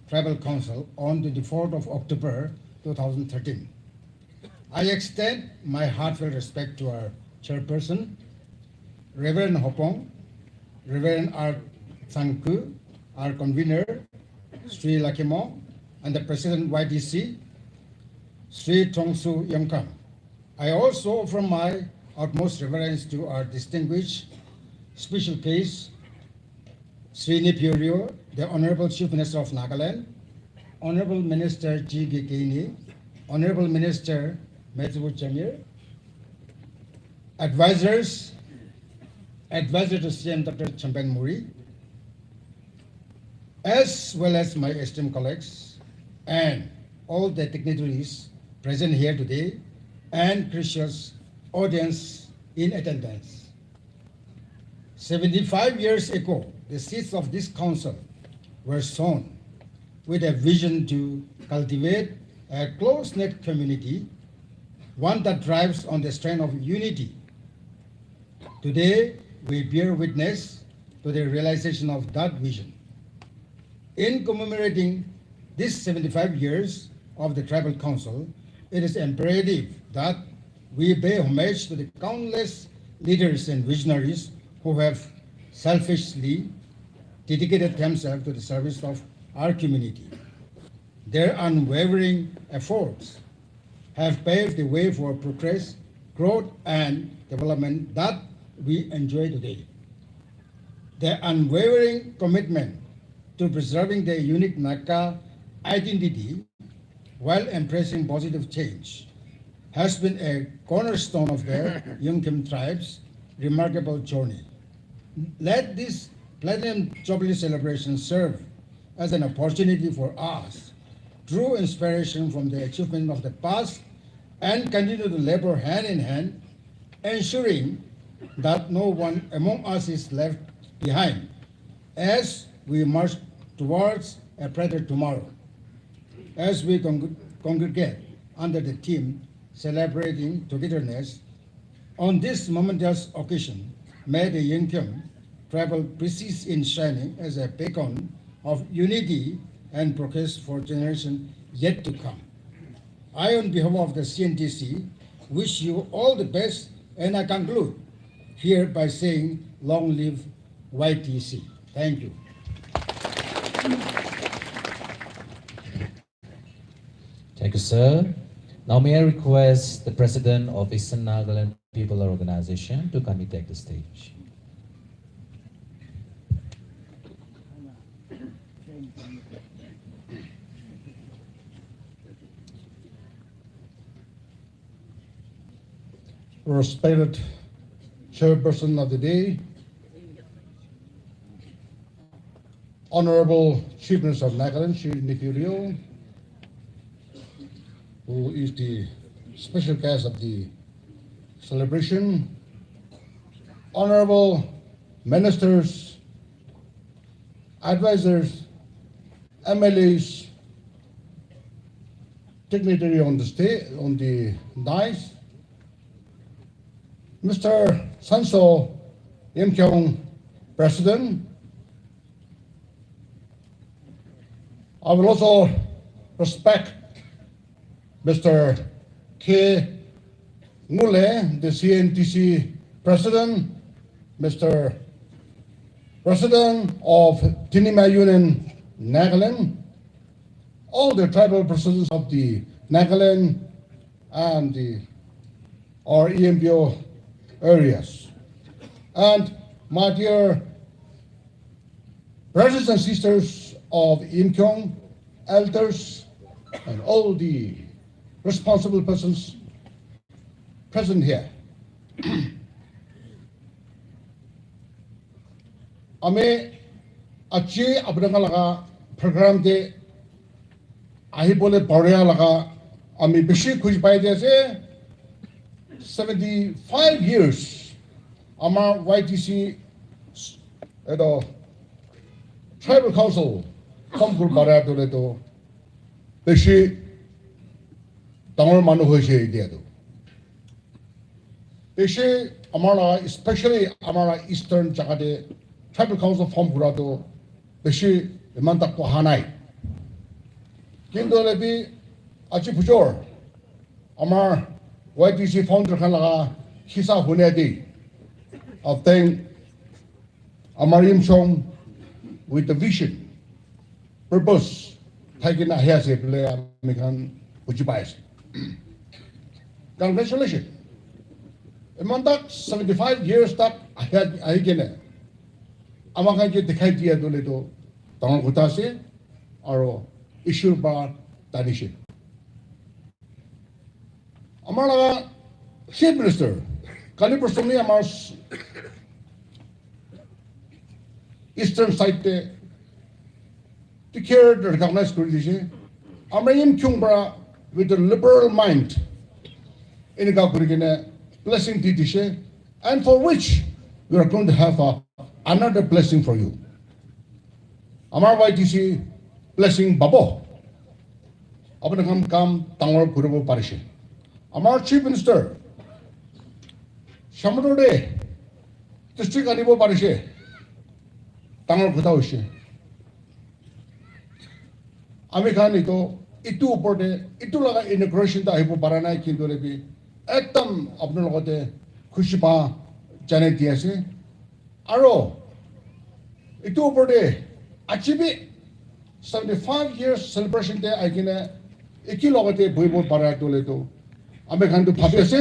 Tribal Council on twenty-fourth of October two thousand thirteen, I extend my heartfelt respect to our chairperson, Reverend Hopong, Reverend R. Thangku, our convener, Sri Lakimo, and the President Y T C, Sri Tongsu Yongkang. I also offer my utmost reverence to our distinguished special guest, Sri Neiphiu Rio, the Honorable Chief Minister of Nagaland, Honorable Minister G. Kekeini, Honorable Minister Matthew Jamir, advisors, advisor to C M Doctor Champen Muri, as well as my esteemed colleagues and all the dignitaries present here today and gracious audience in attendance. Seventy-five years ago, the seeds of this council were sown with a vision to cultivate a close-knit community, one that thrives on the strength of unity. Today, we bear witness to the realization of that vision. In commemorating these seventy-five years of the Tribal Council, it is imperative that we pay homage to the countless leaders and visionaries who have selflessly dedicated themselves to the service of our community. Their unwavering efforts have paved the way for progress, growth, and development that we enjoy today. Their unwavering commitment to preserving their unique Naga identity while embracing positive change has been a cornerstone of the Yimkhiung tribe's remarkable journey. Let this Platinum Jubilee celebration serve as an opportunity for us draw inspiration from the achievement of the past and continue to labor hand in hand, ensuring that no one among us is left behind as we march towards a brighter tomorrow. As we con- congregate under the theme Celebrating Togetherness, on this momentous occasion, may the Yimkhiung tribal persist in shining as a beacon of unity and progress for generation yet to come. I, on behalf of the C N T C, wish you all the best, and I conclude here by saying, long live Y T C. Thank you. Thank you, sir. Now may I request the President of Eastern Nagaland People Organization to kindly take the stage. Respected chairperson of the day, Honorable Chief Minister of Nagaland, Shri Neiphiu Rio, who is the special guest of the celebration, Honorable Ministers, Advisors, M L As, dignitary on the stage, on the dais, Mister Sanso Yimkhiung, President. I will also respect Mister K Ngule, the C N T C President, Mister President of Tinima Union Nagaland, all the tribal presidents of the Nagaland and the, our E M P O areas. And my dear brothers and sisters of Yimkhiung, elders, and all the responsible persons present here. Ami aji apnaka laga program te ahibole paria laga ami bishi khushi pai di ase. Seventy five years amar Y T C eto tribal council form kuri paria tu le tu bishi dangor manu hoise etia tu. Bishi amar laga, especially amar laga eastern jaga te tribal council form kura tu bishi iman tak aha nai. Kintu hoile bi aji bujor amar Y T C founder khan laga hisa hune di, I think amar Yimkhiung with the vision, purpose thai kena ahi ase bole ami khan buji pai ase. Congratulations. Iman tak seventy five years tak ahi, ahi kena ama khan ke dikhai dia tu le tu dangor kotha ase, aro Ishwar para tanise. Amar laga Chief Minister, kali porsu amar Eastern side te dikhi recognize kuri dise. Amar Yimkhiung para with a liberal mind enika kuri kena blessing di dise, and for which we are going to have a, another blessing for you. Amar Y T C blessing pabo. Apuni khan kam dangor kuribo parise. Amar Chief Minister Shamator te district anibo parise. Dangor kotha hoise. Ami khan etu, etu upor te, etu laga inauguration ta ahibo para nai, kintu hoile bi ekdam apuni logote khushi pa janai di ase. Aro etu upor te aji bi seventy five years celebration te ahi kena eki logote bohibo para tu le tu ami khan tu bhabi ase.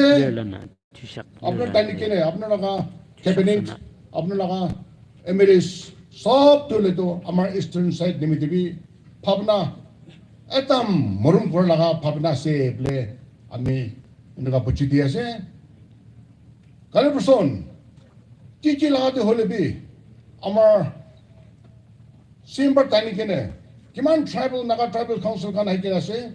Apuni tani kene, apuni laga cabinet, apuni laga M L As, sob tu le tu amar eastern side nimite bi bhabna ekdam morom kura laga bhabna ase bole ami enika buji di ase. Kali porsu ki ki laga te hoile bi amar simple tani kene kiman tribal, Naga Tribal Council khan ahi kena ase,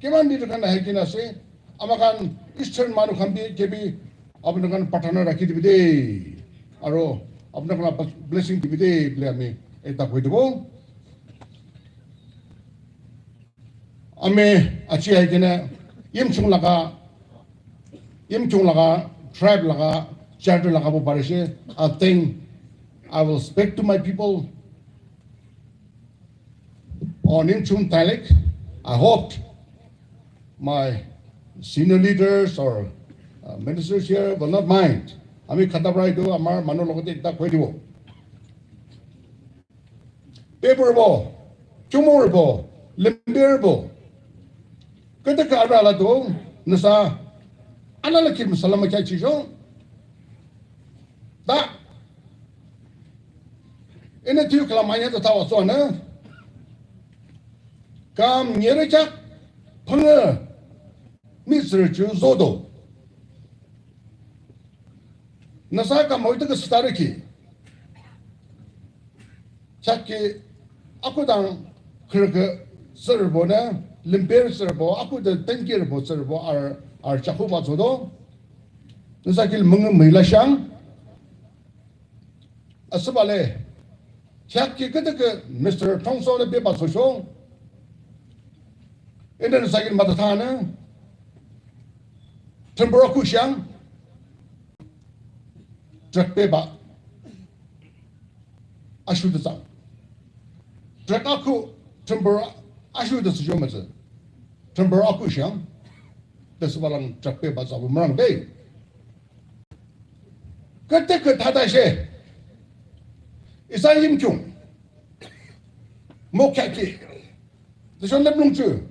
kiman leader khan ahi kena ase, ama khan eastern manu khan bi ke bi apuni khan prarthana rakhi dibi de, aro apuni khan la blessing dibi de bole ami ekta koi dibo. Ami aji ahi kena Yimkhiung laga, Yimkhiung laga, tribe laga charter lagabo parise. I think I will speak to my people on Yimkhiung dialect. I hoped my senior leaders or uh, ministers here will not mind. Ami khata para itu amar manu logote ekta koi dibo. Pepper bo, chumur bo, lember bo. Kete ka ara la do nasa ana la kim salama kya chijo. Da. Ene tu kala manya da tawa so na. Kam nyere chak phanga mi sir chu zodo. Nasa ka moita ka sitare ki. Chak ki aku dang khir ke sir bo na limper sir bo aku da tengkir bo sir bo ar ar chaku ba zodo. Nasa ki mung mila shang. Asubale. Chak ki kete ke Mister Thongso le beba so sho. Ende nasa ki mata thana. Tempura kushang. Trak beba. Ashu de sang. Trak aku tempura ashu de sujoma ze. Tempura aku shang. Desubalang trak beba zabu merang dei. Kete ke thata she. Isa yim kyung. Mo kya ki. Tishon lep lung chu.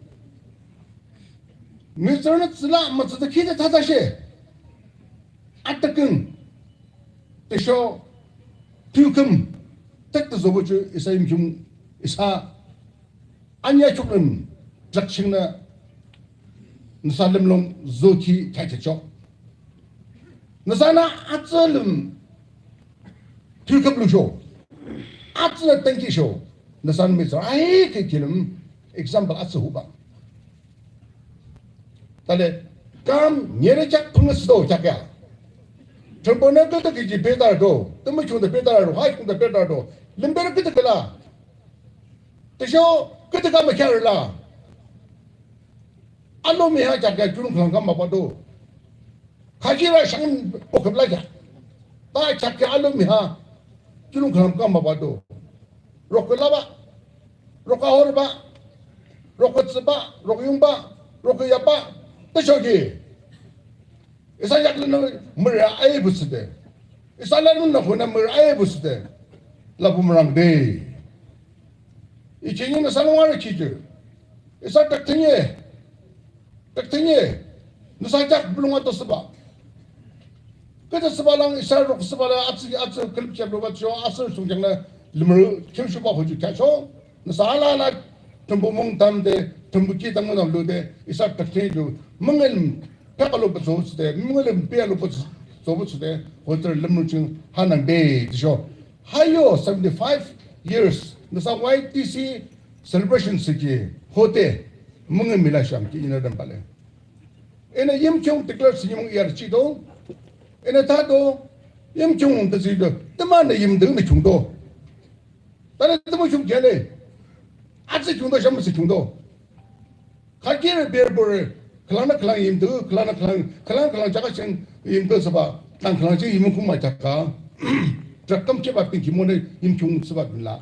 Mister na tsila ma tsita ki de thata she. Atakin. Tisho. Tukum. Tak ta zobo chu isa yim kyung. Isa. Anya chuklim drakshing na nasa limlong zoki kya kya chok. Nasa na atsalim tuikap lu sho. Atsa tangki sho. Nasa na mitra ai ke kilim example atsa huba. Tale kam nyere chak pungas do chakya. Trumpo na to to kiji petar do. Tumu chung da petar do. Hai chung da petar do. Limber kita kala. Tisho kete ka mekya la. Alo miha chakya chulung khlang kam mapa do. Khaji ra shang okap la ja. Ta chakya alo miha chulung khlang kam mapa do. Rokla ba. Roka hor ba. Rokatsa ba. Rokyung ba. Rokya ba. Tisho ki. Isa yak lino mura ai busde. Isa lanu na hona mura ai busde. Labu murang de. Ichi ni na salonga re chitu. Isa tak tinye. Tak tinye. Nasa jak bulunga to seba. Kata seba lang isa rok seba la atsi atsi klip chap lo ba cho asar sung jang na limru kim shuba hoju kya cho. Nasa ala ala tumbu mung tam de tumbu ki tam na lu de isa tak tinye ju mungel pya lo ba so de mungel pya lo ba so de hotel limru ching hanang de cho. Hayo seventy five years nasa Y T C celebration siki hote mungel mila sham ki ina dam pale. Ena yim kyung declare si yim yar chi do. Ena ta do yim kyung de si do. Tama na yim de na kyung do. Tale tama kyung kya le. Atsi kyung do sham si kyung do. Kha kire ber bore. Khalana khalang yim de, khalana khalang, khalang khalang chaka cheng yim de saba. Tang khalang cheng yim kum ma chaka. Trak kam che ba pin ki mo ne yim kyung saba bin la.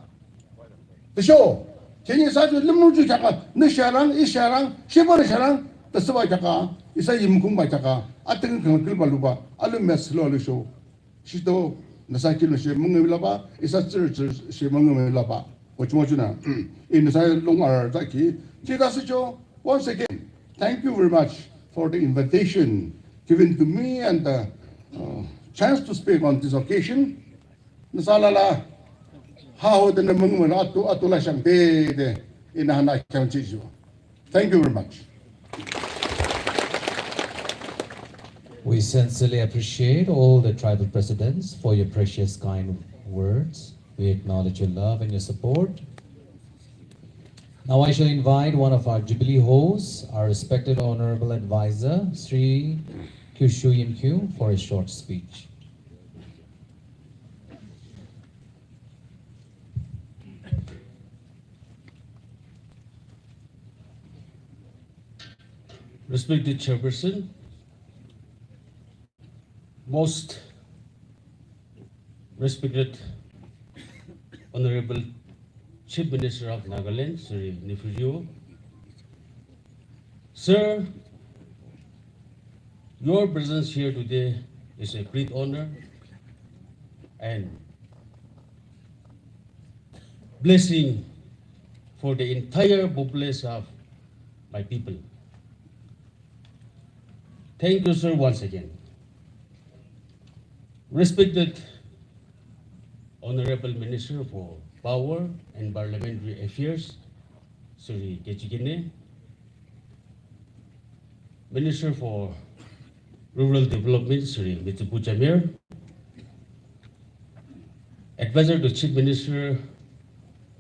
Tisho, kini sa ju limu ju chaka, ni sharang, i sharang, shibar sharang, tasaba chaka, isa yim kum ba chaka, ating kang kil ba lu ba, alu mes lo alu sho. Shito, nasa kilo she mung la ba, isa tsir tsir she mung la ba. Ochmo chuna, in nasa long ar ta ki, chi da si cho, once again, thank you very much for the invitation given to me and the uh, chance to speak on this occasion. Nasa la la. Ha ho de mung mung atu atu la shang de de. Ina hana kyang chi ju. Thank you very much. We sincerely appreciate all the tribal presidents for your precious kind words. We acknowledge your love and your support. Now I shall invite one of our Jubilee hosts, our respected Honorable Advisor, Sri Kyushu Yimkyu, for a short speech. Respected Chairperson, most respected Honorable Chief Minister of Nagaland, Shri Neiphiu Rio, Sir, your presence here today is a great honor and blessing for the entire populace of my people. Thank you, sir, once again. Respected Honorable Minister for Power and Parliamentary Affairs, Shri Kechikene, Minister for Rural Development, Shri Mitsuphu Jamir, Advisor to Chief Minister,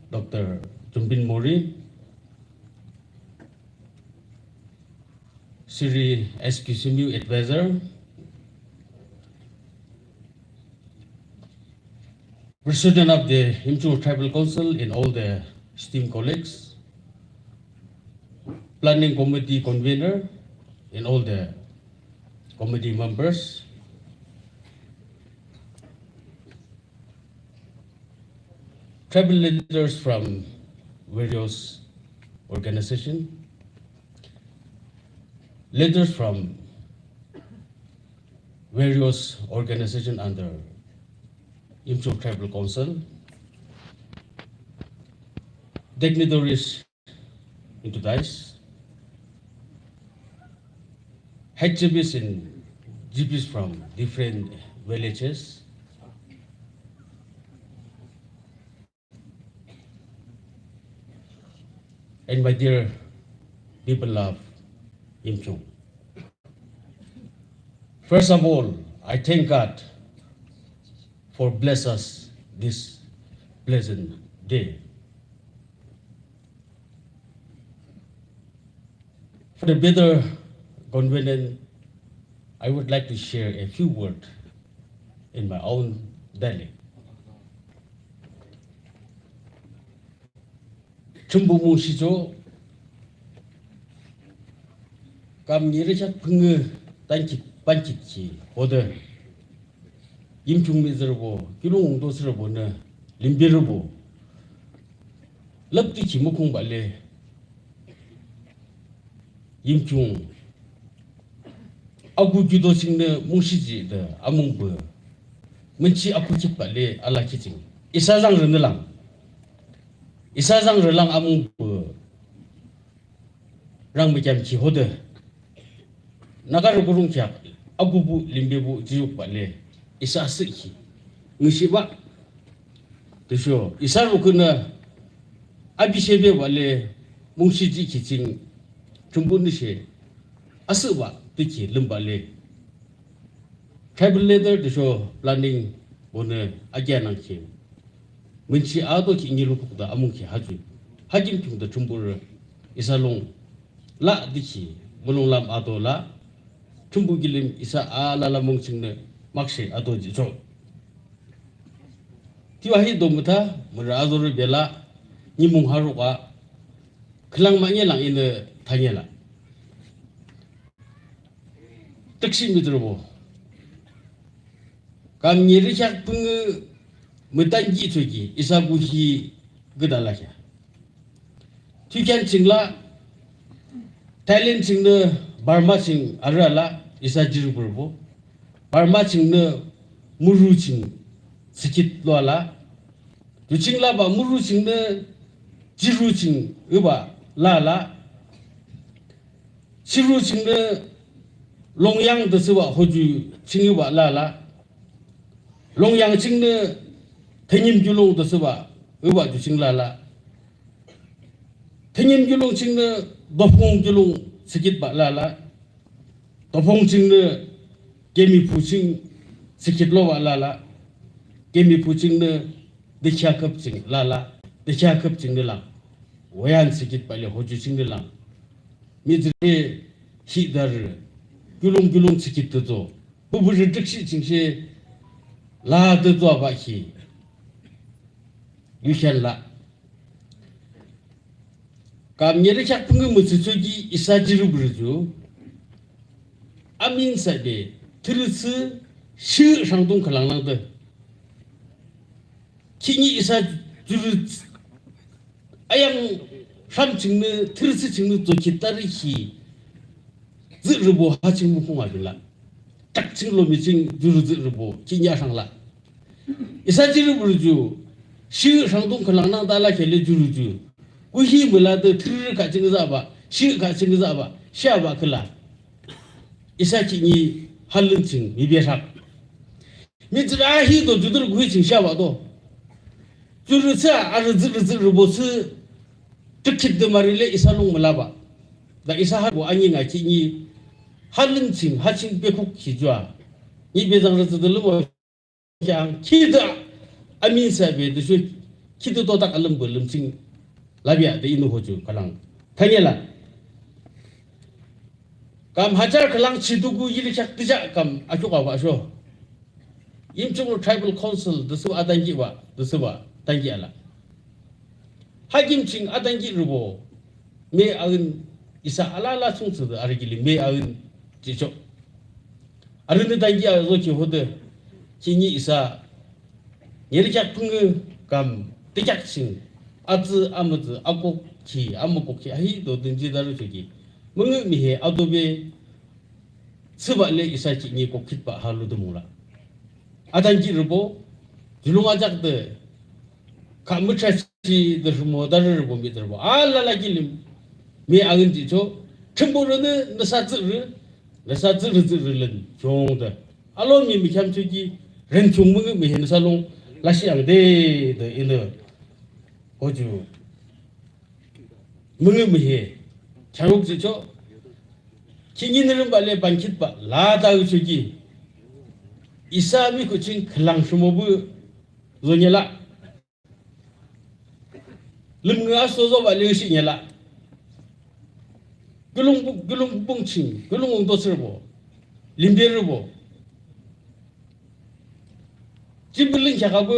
Doctor Chumbin Mori, Shri S Q Simiu, Advisor, President of the Yimchung Tribal Council and all the esteemed colleagues, Planning Committee Convener and all the committee members, tribal leaders from various organization, leaders from various organization under Yimchung Tribal Council, dignitaries into dais, H G Bs and G Ps from different villages, and my dear people of Yimchung. First of all, I thank God for bless us this pleasant day. For the better convenience, I would like to share a few words in my own dialect. Chumbu mu shijo kam ngiri chak pungu tankit pankit ki hoda Yimchung mi zerbo kilung do zerbo na limbi rbo lapti ki mukung bale Yimchung agu judo sing na mungshi ji da amung bu minchi aku kit bale ala kiting isa zang rene lang isa zang relang amung bu rang mi jam ki hoda naga ru gurung kya agu bu limbi bu jiyuk bale isa asi ki ngishi ba tusho isa ru kuna abi shebe bale mungshi ji ki ching chumbu ni she asi ba tiki limba le tribal leader tusho planning bone agya nang ki minchi ado ki ngilu pukda amung ki haju hajim tung da chumbu re isa long la dikhi mulung lam ado la chumbu gilim isa a la la mung ching ne makshe ado ji cho. Tiwa hi do muta mura ado re bela ni mung haru ka khlang ma nge lang ine thanye la. Taksi mi drobo. Kam nyeri kyak pung mutan ji choki isa bu hi gudala kya. Thuikyan chingla, Thailand chingna Burma ching arala isa jiru burbo. Burma chingna muru ching sikit loala. Tuchingla ba muru chingna jiru ching uba lala. Siru chingna longyang dasuba hoju ching uba lala. Longyang chingna thanyim julong dasuba uba ju ching lala. Thanyim julong chingna dopong julong sikit ba lala. Dopong chingna kemi phu ching sikit lo ba lala. Kemi phu chingna dikya kap ching lala. Dikya kap chingna lang. Wayan sikit ba le hoju chingna lang. Midre hi dar julong julong sikit to. Bubu ri diksi chingse la de dua ba hi. Yushan la. Kam nyeri chak pungu mu tsu tsu gi isa jiru buru ju. Amin sa de thuru tsu shi shang dung kalang lang de. Kini isa jiru ayang sham chingnu thirsi chingnu to kitari hi Zi ribo ha ching mu khung a bin la. Tak ching lo mi ching juru zi ribo, chi nya shang la. Isa jiri buru ju, shi shang dung khalang nang da la khele juru ju. Ku hi mu la de thri ka ching za ba, shi ka ching za ba, sha ba khala. Isa chi ni halun ching mi be rak. Mi zira hi do judur gui ching sha ba do. Juru sa ar zir zir bo su. Tukit de mari le isa lung mu la ba. Da isa ha bo anyi nga chi ni halun ching, ha ching be khuk chi jua. Ni be zang zir de lu mo. Kyang, khi da amin sa be du shu, khi du to tak alam bu lam ching, la bia de inu ho ju kalang. Thanya la. Kam hajar kalang chi du gu yili chak tija kam a chu ka wa sho. Yim chung Tribal Council du su a dang gi wa, du su wa, dang gi ala. Hakim ching a dang gi ru bo. Me a un isa ala la chung su du a ri gi li me a un ji cho. Arunde dangi a zo chi hode, chi ni isa, nyeri kyak pungu kam, te kyak sing, atsu amutsu, akok chi, amukok chi, ahi do dunji daru chi ki, mungu mi he, ado be, tsuba le isa chi ni kok kit ba halu du mula. Adangi rubo, julung ajak de, ka mucha chi de rumo, daru rubo mi de rubo, ala la gilim, mi angin ji cho, chimbo ru ne, nasa tsu ru, Rasa zir zir len chong de. Alo mi mi kham chu ki ren chung mung mi hen sa long la shi ang de de in de. Ho ju. Mung mi he. Charuk ji cho. Ki ni ne rum ba le ban kit ba la da u chu ki. Isa mi ku ching khlang shu mo bu zo nya la. Lim nga so zo ba le shi nya la. Gulung bu-, gulung bung ching, gulung ung do sir bo. Lim be ru bo. Ji bu ling kya ka bu,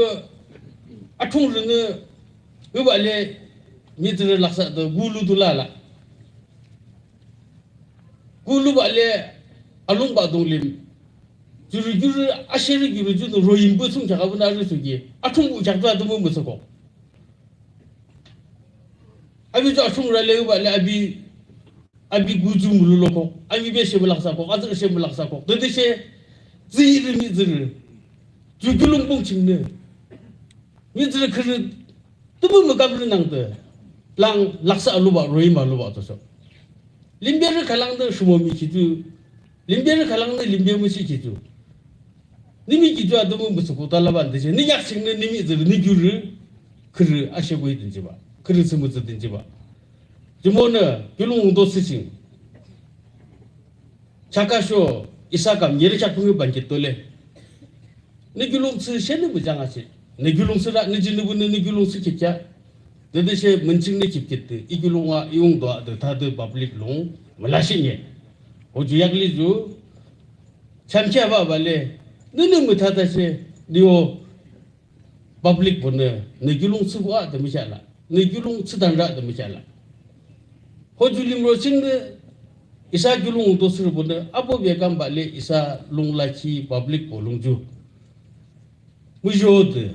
a thung ru ne, u ba le, mi tu lak sa do, gu lu du la la. Gu lu ba le, a lung ba dong lim. Ju ru, ju ru, a she ru, ju ru, ju ru, ro yim bu sung kya ka bu na ru su gi. A thung bu kya ka du mu mu su ko. Abi jo asung ra le ba le abi, abi gu ju mu lu lo ko, abi be she mu lak sa ko, a zhe she mu lak sa ko. De de she, zi ri mi zi ri. Ju ju lung bung ching ne. Mi zi ri khe ri, tu bu mu kam ri nang de. Lang lak sa lu ba, ro yi ma lu ba to so. Lim be ri kha lang de shu mo mi chi tu. Lim be ri kha lang de lim be mu chi chi tu. Ni mi ki ju a du mu bu su ku ta la ban de che. Ni yak ching ne ni mi zu ni ju ru. Khe ru a she bu yi din ji ba. Khe ru su mu zu din ji ba. Ji mo ne, ju lung do si ching. Cha ka sho, isa kam ye le cha ku ban ki to le. Ni ju lung su she ni bu jang a che. Ni ju lung su ra, ni ji ni bu ni, ni ju lung su ki kya. De de she mun ching ni ki ki te. I ju lung a, i ung do a de ta de public lung. Ma la shi nye. Ho ju yak li ju. Chamchia ba ba le, nunu mu tha ta se, ni o public bo ne, ne gyulung tsu wa de mi cha la, ne gyulung tsu dan ra de mi cha la. Ho ju lim ro ching de, isa gyulung do sir bo ne, abo be kam ba le, isa lung la chi public bo lung ju. Mu jo de,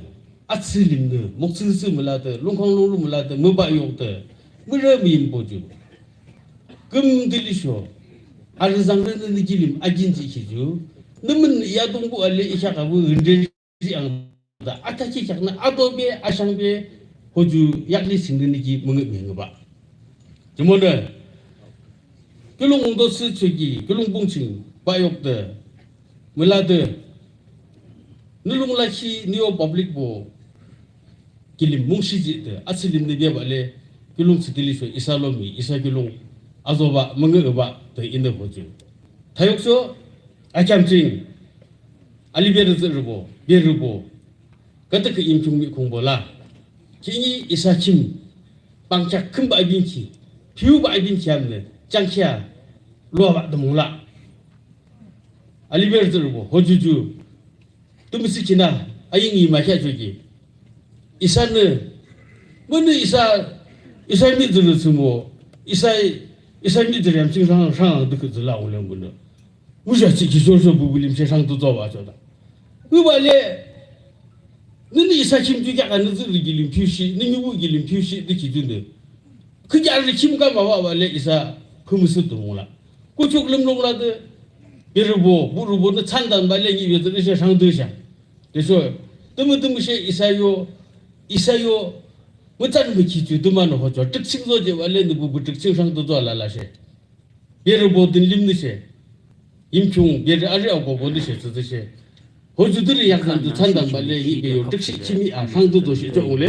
a tsi lim de, mok tsi tsi mu la de, lung khang lung lu mu la de, mu ba yok de, mu re mi yim bo ju. Kum dili sho. Ar zang re ni kilim agin ji ki ju. Numun ya dong bu ale isha ka bu hindre ji ang da. Ata ki chak na ado be ashang be ho ju yak li sing ni ki mung mi ba. Jumon de. Kulung do su chu ki, kulung bung ching ba yok de. Mula de. Nulung la ki ni o public bo. Kilim mung shi ji de, a silim de bia ba le, kilung sitili so, isa lo mi, isa kilung, azo ba, mung ba, de in de bo ju. Thayok so, a cham ching, ali be ru bo, be ru bo, ka te ke im chung mi kung bo la. Ki ni isa chim, pang chak kum ba bin ki, piu ba bin ki am ne, chang kia, lo ba de mung la. Ali be ru bo, ho ju ju, Tumisi china, aying ima kya choki. Isa ne, mene isa, isa mi zuru sumo, isa, isa mi zuru yam ching rang, rang duk zula wole mene. Muja chi ki so so bu bu lim che rang tu zo wa cho da. Wi ba le, nini isa chim ju kya ka ne zuru gi lim pyu shi, nini wu gi lim pyu shi, de ki ju ne. Ku kya ri chim ka ma wa wa le isa, ku mu su tu mo la. Kuchuk limlung la de, birubo, burubo, na chandan ba le ngi be de she shang de sha. De so, tumu tumu she isayo, isayo, mu chan mu chi chu tuma no ho cho, tik sing zo je ba le nu bu bu tik sing shang do zo la la she. Birubo din lim ni she. Im chung, bir ari au bo bo ni she, zu de she. Ho ju diri yak nan du chan dan ba le yi ge yo, dik shi chi mi a hang du do shi cho le.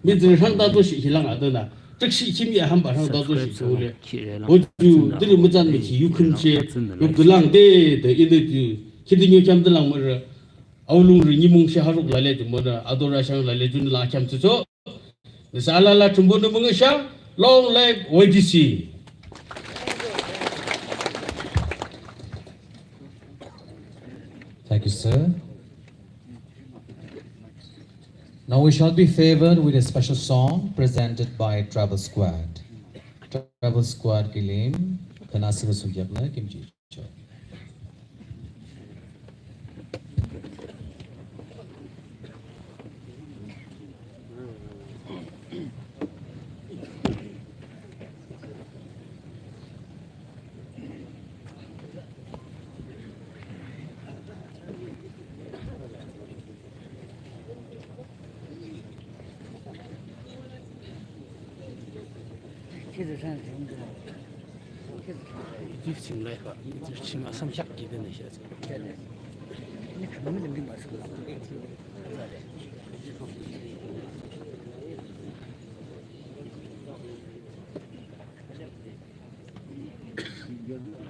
Mi diri hang da do shi hi lang a de na. Dik shi chi mi a hang ba hang da do shi cho le. Ho ju diri mu zan mi chi yu khun che, yu du lang de, de i de ju. Ki de nyu cham de lang mo re. Au lung ri ni mung she ha ruk la le ju mo na, a do ra shang la le ju ni la cham chu cho. Nisa alala tumbo numunga sha, long live Y D C. Thank you, sir. Now we shall be favored with a special song presented by Travel Squad. Travel Squad kilim, kanasi basuk yakna kimchi.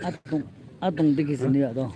Adong, adong dikhi sini ya dong.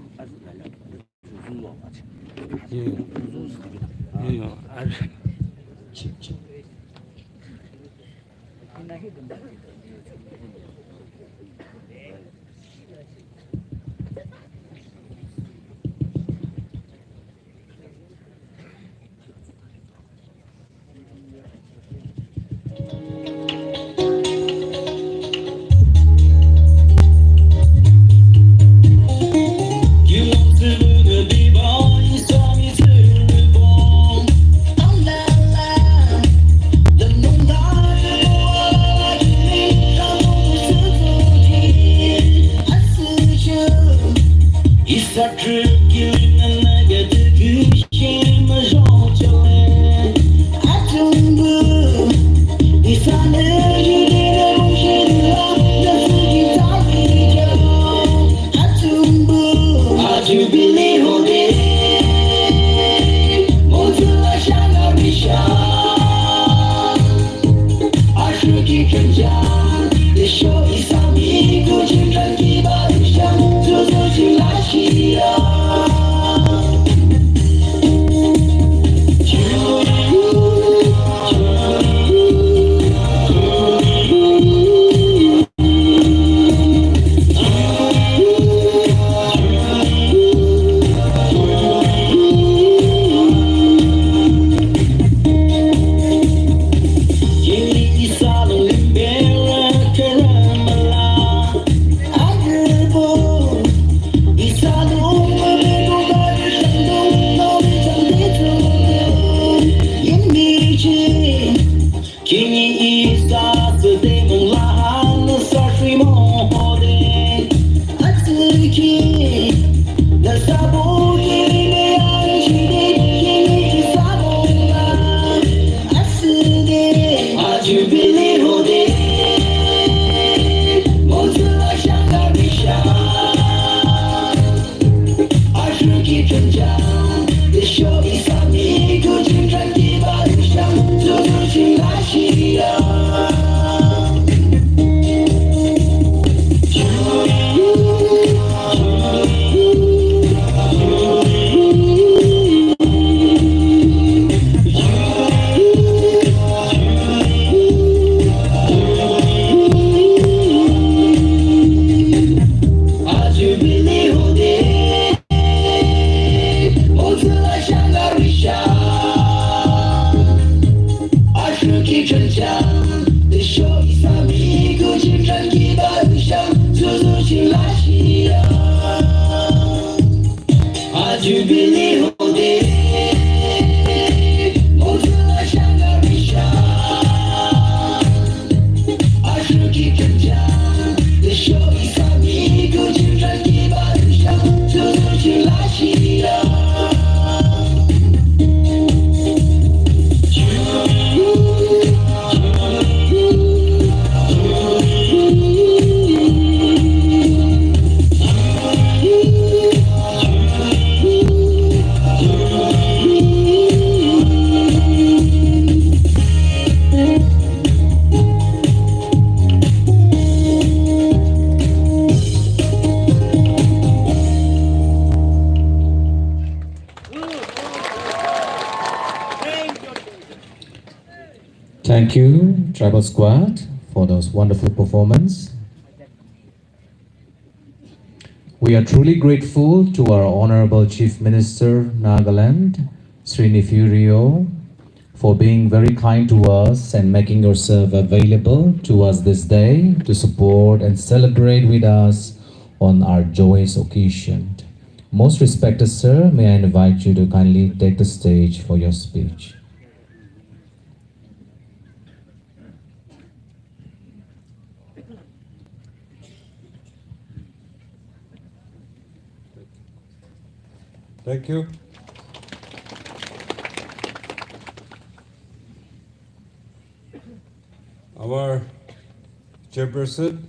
Thank you, Tribal Squad, for those wonderful performance. We are truly grateful to our Honorable Chief Minister Nagaland, Sri Neiphiu Rio, for being very kind to us and making yourself available to us this day to support and celebrate with us on our joyous occasion. Most respected sir, may I invite you to kindly take the stage for your speech. Thank you. Our chairperson,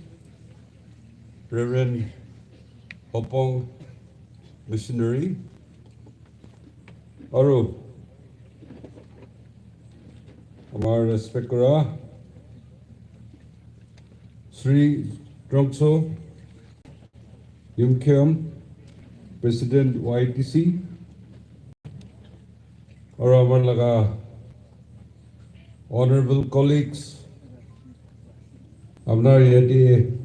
Reverend Hopong Missionary, aru amar respect kura Sri Trongso Yimkhiung, President Y T C, aru amar laga honorable colleagues, apnar yate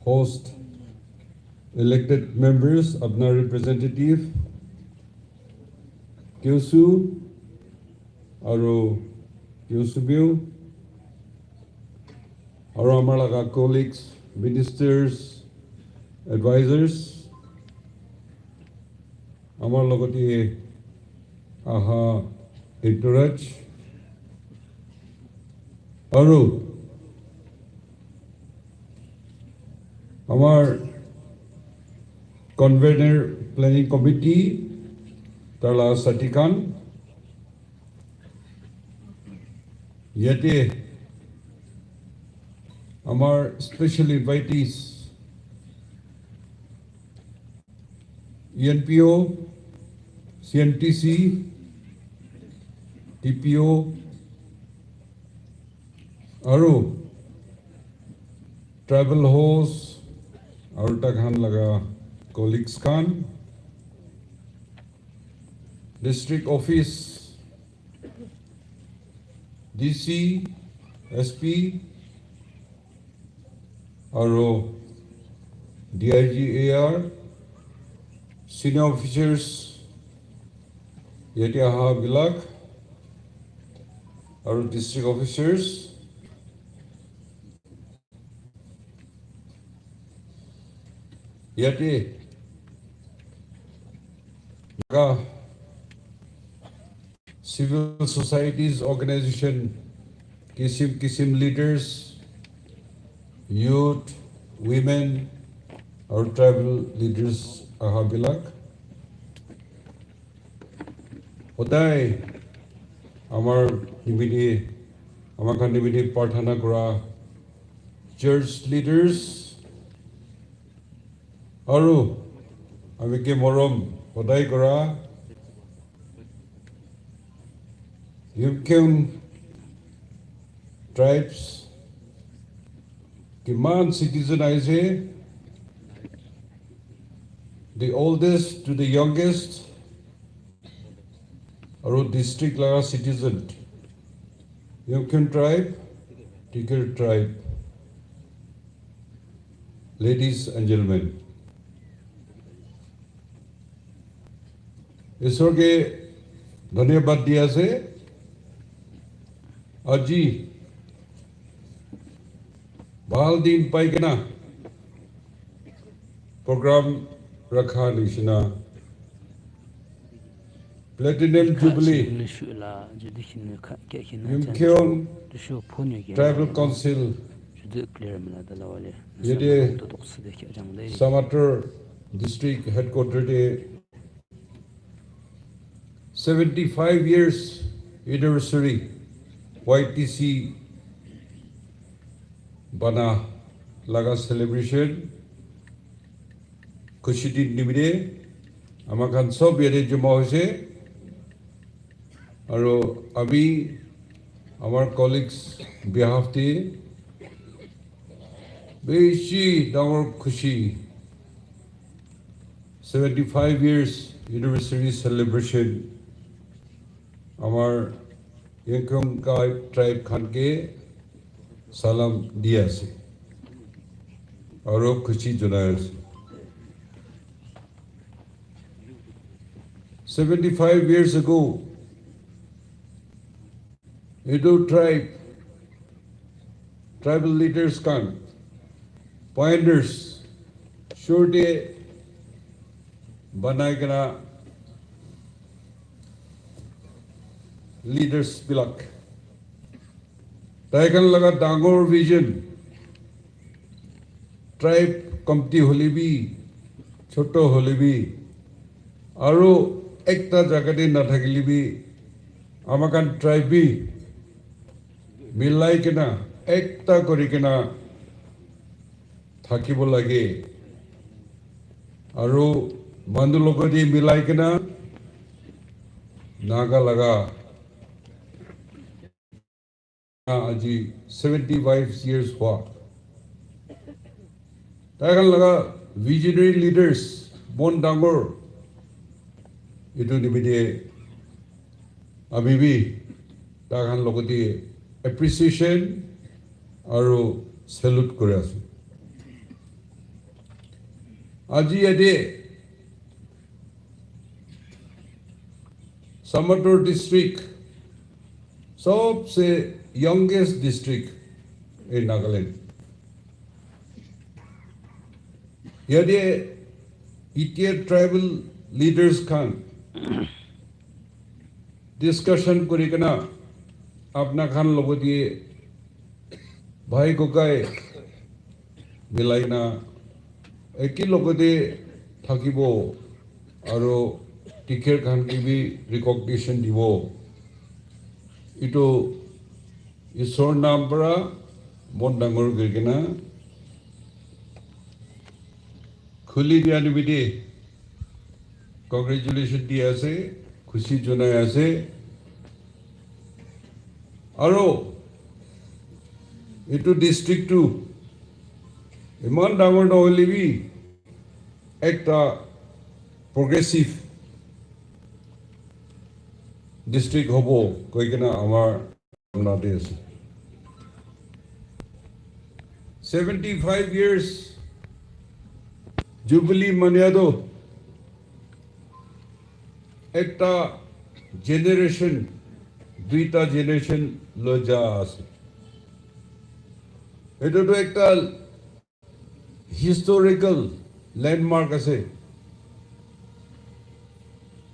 host elected members, apnar representative, Kyosu, aru Kyosu Biu, aru amar laga colleagues, ministers, advisors, amar logote aha entourage, aru amar convener planning committee, tala sati khan, yate amar special invitees, E N P O, C N T C, T P O, aru tribal host, aru takhan laga colleagues khan, district office, D C, S P, aru D I G A R, senior officers, yate aha bilak, aru district officers, yate Naga civil societies organization, kisim kisim leaders, youth, women, aru tribal leaders aha bilak. Hodai amar nimite, amar khan nimite prarthana kura church leaders, aru ami ke morom hodai kura Yimkhiung tribes, kiman citizen aise, the oldest to the youngest, aru district laga citizen, Yimkhiung tribe, Tikir tribe, ladies and gentlemen. Isor ke dhanyabad di ase. Aji bhal din pai kena program rakha nishina Platinum Jubilee Yimkhiung Tribal Council yate Samator District Headquarter te seventy-five years anniversary Y T C bana laga celebration khushi din nimite ama khan sob yate joma hoise. Aru ami amar colleagues behalf te bishi dangor khushi seventy-five years anniversary celebration amar Yangkiong tribe khan ke salam di ase. Aro khushi janai ase. Seventy-five years ago, etu tribe, tribal leaders khan, pioneers, sure te banai kena leaders bilak. Tai khan laga dangor vision, tribe kamti hoile bi, choto hoile bi, aro ekta jaga te nathakile bi, ama khan tribe bi milai kena, ekta kuri kena thakibo lage. Aro manu logote milai kena Naga laga aji seventy-five years hua. Tai khan laga visionary leaders, mon dangor, etu nimite ami bi tai khan logote appreciation aro salute kuri ase. Aji yate Shamator district, sabse youngest district in Nagaland. Yate etia tribal leaders khan discussion kuri kena apna khan logote bhai kokai milai na eki logote thakibo aro dikher khan ke bi recognition dibo. Etu Isor naam para mon dangor kuri kena khuli dia nimite congratulation di ase, khushi janai ase. Aro etu district tu iman dangor nohoile bi ekta progressive district hobo koi kena amar bhabna de ase. Seventy-five years jubilee mania to ekta generation, duita generation loi ja ase. Etu to ekta historical landmark ase.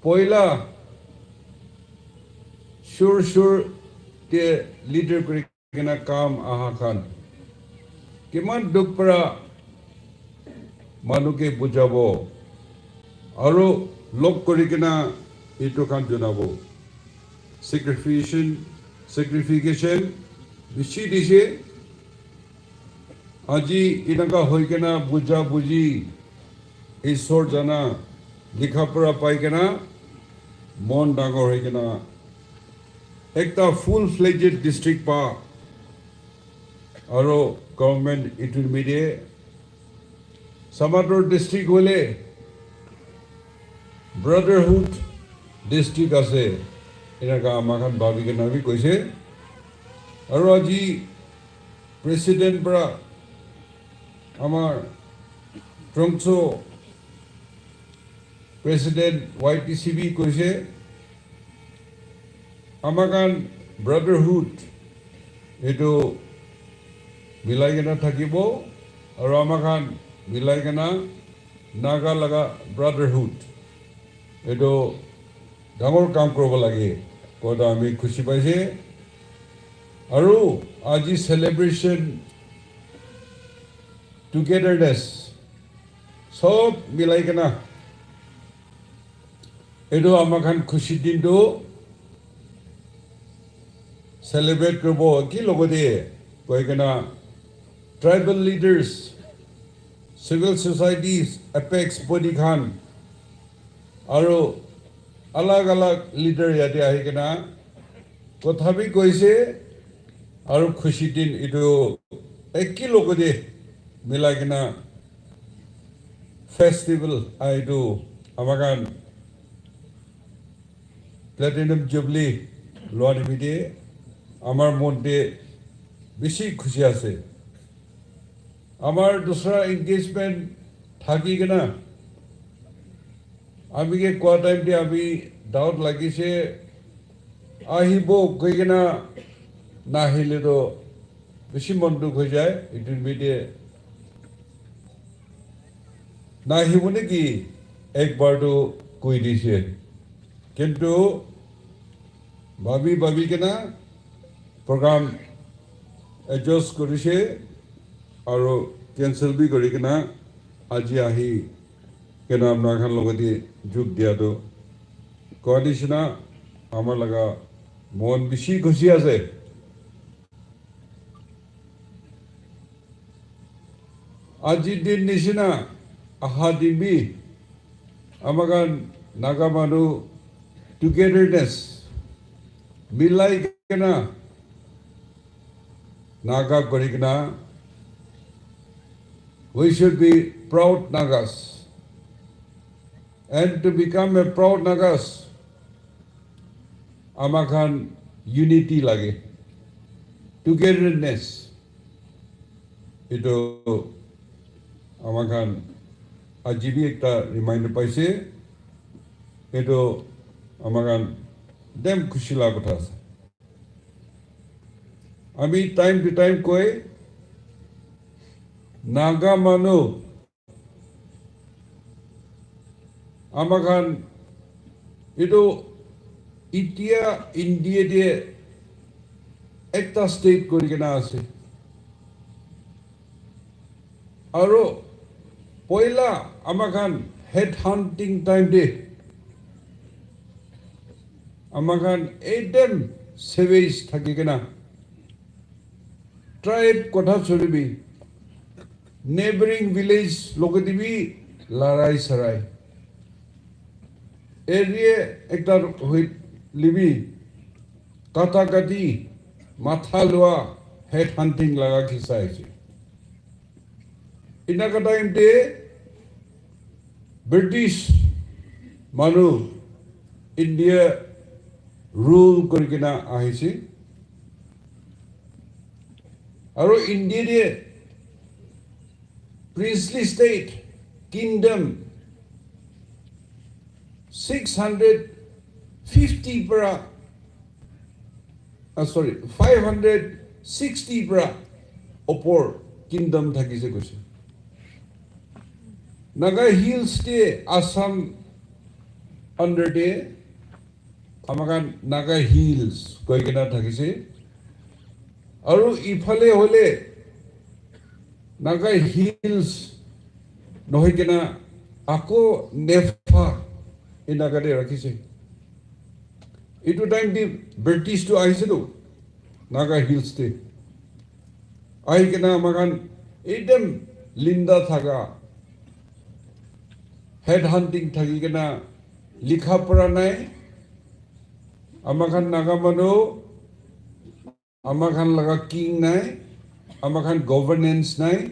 Poila sur sur te leader kuri kena kam aha khan kiman dukh para manu ke bujabo aro log kuri kena etu khan junabo. Sacrification, sacrification bishi dishe. Aji enaka hoi kena buja buji, Isor jana, likha pura pai kena, mon dangor hoi kena, ekta full-fledged district pa, aro government etu nimite Shamator district hoile brotherhood district ase, enaka ama khan bhabi kena bi koise. Aro aji president para amar Trongso president Y T C bi koise, ama khan brotherhood etu milai kena thakibo, aro ama khan milai kena Naga laga brotherhood etu dangor kam kuribo lage koa ami khushi paise. Aru aji celebration togetherness sob milai kena etu ama khan khushi din tu celebrate kuribo ki logote koi kena tribal leaders, civil societies, apex body khan aru alag alag leader yate ahi kena kotha bi koise aru khushi din etu eki logote milai kena festival ahi tu ama khan platinum jubilee loa nimite amar mon te bishi khushi ase. Amar dusra engagement thaki kena ami ke koa time te ami doubt lagise, ahibo koi kena nahile to bishi mon dukh hoi jai. Etu nimite nahibo neki ekbar to koi dise. Kintu bhabi bhabi kena program adjust korise aru cancel bi kori kena aji ahi kena apna khan logote jog dia to koa nishina amar laga mon bishi khushi ase. Aji din nishina aha din bi ama khan Naga manu togetherness milai kena Naga kori kena we should be proud Nagas. And to become a proud Nagas, ama khan unity lage, togetherness. Etu ama khan aji bi ekta reminder paise. Etu ama khan dem khushi la kotha ase. Ami time to time koi, Naga manu ama khan etu itia India te ekta state kori kena ase. Aru poila ama khan head hunting time te ama khan ekdam savage thaki kena tribe kotha chori bi neighboring village logote bi larai sarai area ekta hoi libi kata kati matha lua head hunting laga kisa ase. Enaka time te British manu India rule kori kena ahise. Aru India te princely state, kingdom, six hundred fifty para, ah, sorry, five hundred sixty para opor kingdom thakise koise. Naga Hills te Assam under te ama khan Naga Hills koi kena thakise. Aru iphale hole Naga Hills nohoi kena ako Nepha enaka te rakhise. Etu time te British tu ahise tu Naga Hills te. Ahi kena ama khan ekdam linda thaka, head hunting thaki kena likha pora nai. Ama khan Naga manu, ama khan laga king nai, ama khan governance nai.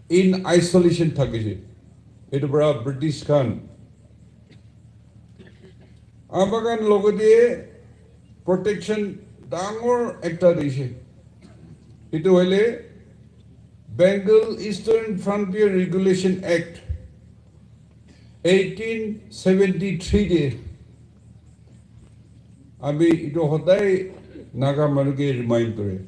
In isolation thakise. Etu para British khan ama khan logote protection dangor ekta dise. Etu hoile Bengal Eastern Frontier Regulation Act eighteen seventy three te ami etu hodai Naga manu ke remind kore.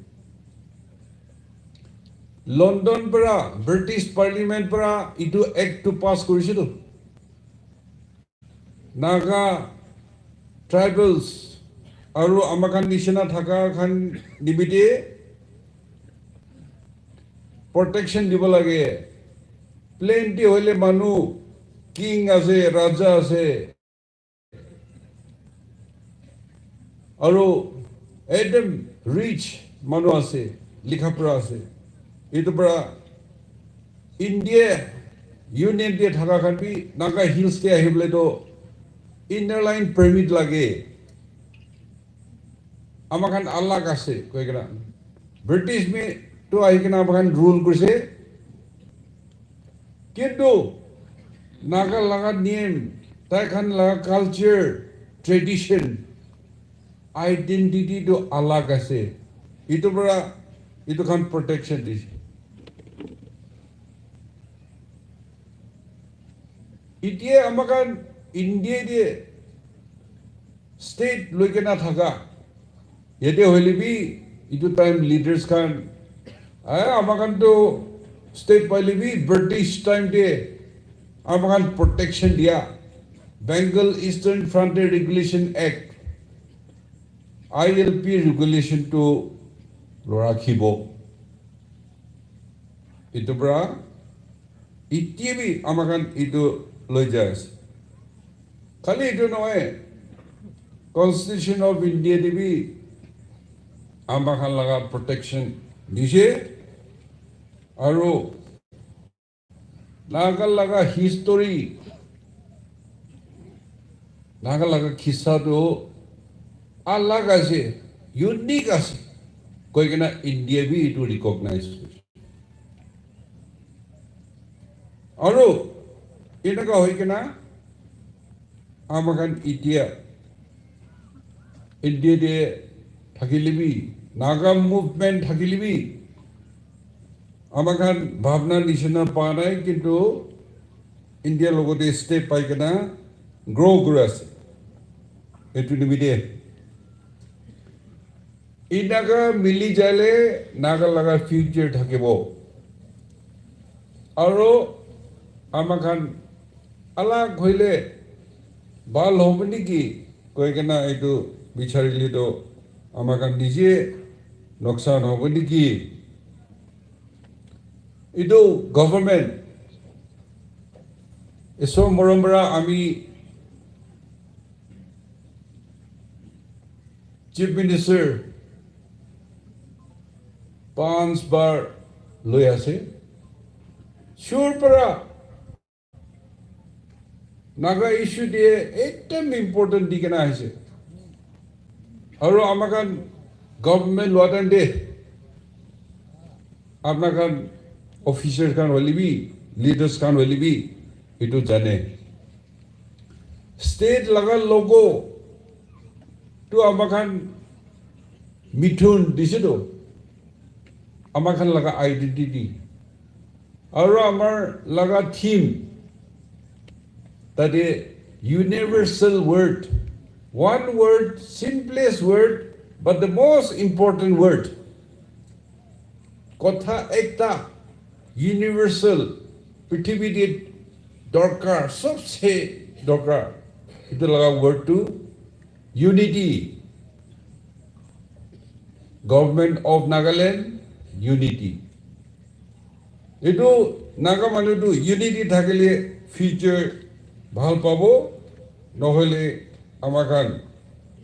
London para British Parliament para etu act tu pass korise tu. Naga tribals aru ama khan nishina thaka khan nimite protection dibo lage. Plenty hoile manu king ase, raja ase, aru ekdam rich manu ase, likha pora ase. Etu para India Union te thaka khan bi Naga Hills te ahi bole to inner line permit lage. Ama khan alag ase koi kena. British mi tu ahi kena ama khan rule korise. Kintu Naga laga niyam, tai khan laga culture, tradition, identity tu alag ase. Itu para itu khan protection dise. Itia amakan India de state loi kena thaka. Yate hoile bi itu time leaders khan, ah, amakan to state paile bi British time de amakan protection dia. Bengal Eastern Frontier Regulation Act, I L P regulation to rakhibo. Itu para itia bi amakan itu loi jai ase. Khali itu nohoi, Constitution of India de bi amakan laga protection dise. Aru Naga laga history, Naga laga kisa tu alag ase, unique ase. Koi kena India bi itu recognize kore. Aru enaka hoi kena amakan itia India de thakile bi, Naga movement thakile bi, amakan bhabna nishina pa nai, kintu India logote step pai kena grow kuri ase. Etu nimite enaka mili jale Naga laga future thakibo. Aro amakan alag hoile bhal hobo niki koi kena etu bicharile to amakan nije noksan hobo niki. Etu government, Isor morom para ami Chief Minister panch bar loi ase. Sure para Naga issue de ekdam important di kena ase. Aru amakan government lua time de apna khan officers khan hoile bi, leaders khan hoile bi, etu jane. State laga logo tu amakhan mithun dise tu, amakhan laga identity. Aru amar laga theme, tate universal word. One word, simplest word, but the most important word. Kotha ekta, universal, prithibi te dorkar, sobse dorkar. Etu laga word tu unity. Government of Nagaland, unity. Etu Naga manu tu unity thakile future bhal pabo, nohole amakhan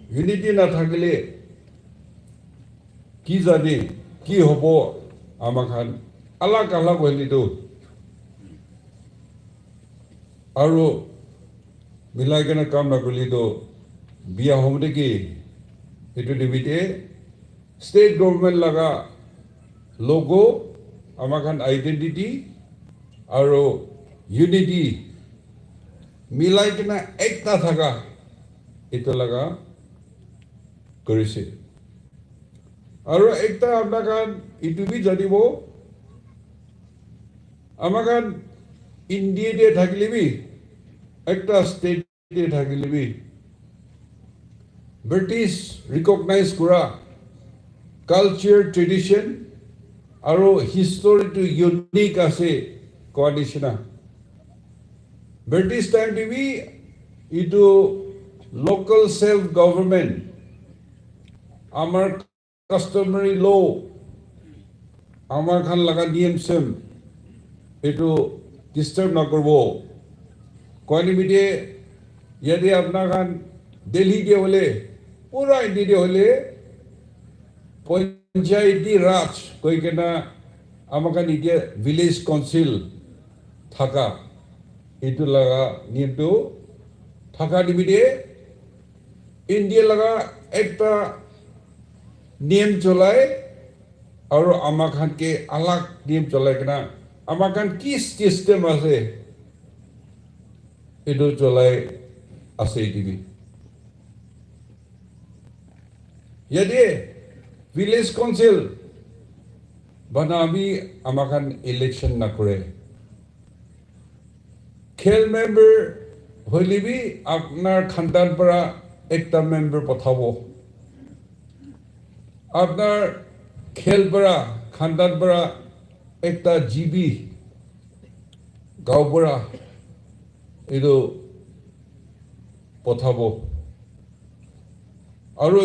unity nathakile ki jane ki hobo, amakhan alag alag hoile tu aru milai kena kam nakurile tu biya hobo niki? Etu nimite state government laga logo, amakhan identity aru unity milai kena ekta thaka etu laga korise. Aru ekta apna khan etu bi janibo, amakhan India te thakile bi, ekta state te thakile bi, British recognize kura culture, tradition aru history tu unique ase koa nishina. British time te bi etu local self government, amar customary law, amar khan laga niyam sem, etu disturb na koribo. Koa nimite yate apna khan Delhi te hole, pura India te hole, Panchayati Raj koi kena amakhan etia village council thaka, etu laga niyam tu thaka nimite India laga ekta niyam cholai, aru amakhan ke alag niyam cholai kena, amakhan ki system ase, etu cholai ase etu bi. Yate village council bana bi ama khan election nakore. Khel member hoile bi apnar khandan para ekta member pathabo. Apnar khel para, khandan para ekta G B gaon para etu pathabo. Aru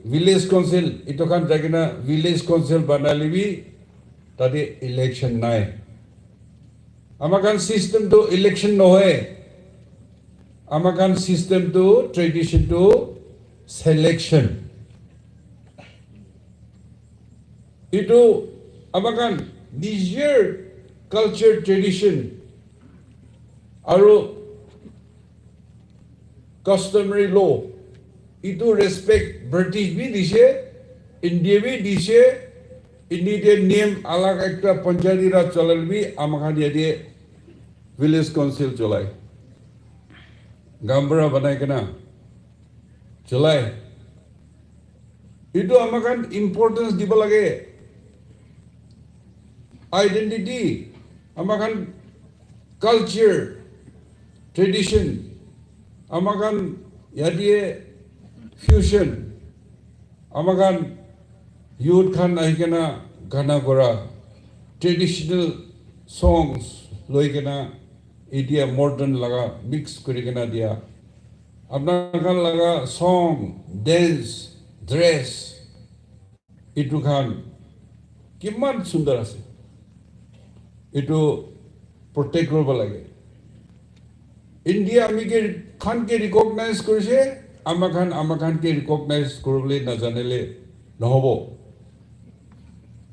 village council, etu khan jai kena village council banale bi tate election nai. Ama khan system tu election nohoi. Ama khan system tu, tradition tu selection. Etu ama khan nijor culture, tradition aru customary law, etu respect British bi dise, India bi dise, India te name alag ekta Panchayati Raj cholai bi ama khan yate village council cholai. Gaon bura banai kena cholai. Etu ama khan importance dibo lage. Identity, ama khan culture, tradition, ama khan yate fusion, ama khan youth khan ahi kena gana gora, traditional songs loi kena, etia modern laga mix kuri kena dia. Apna khan laga song, dance, dress, etu khan kiman sundar ase. Etu protect koribo lage. India ami ke khan ke recognize korise, ama khan ama khan ke recognize koribole najanile nohobo.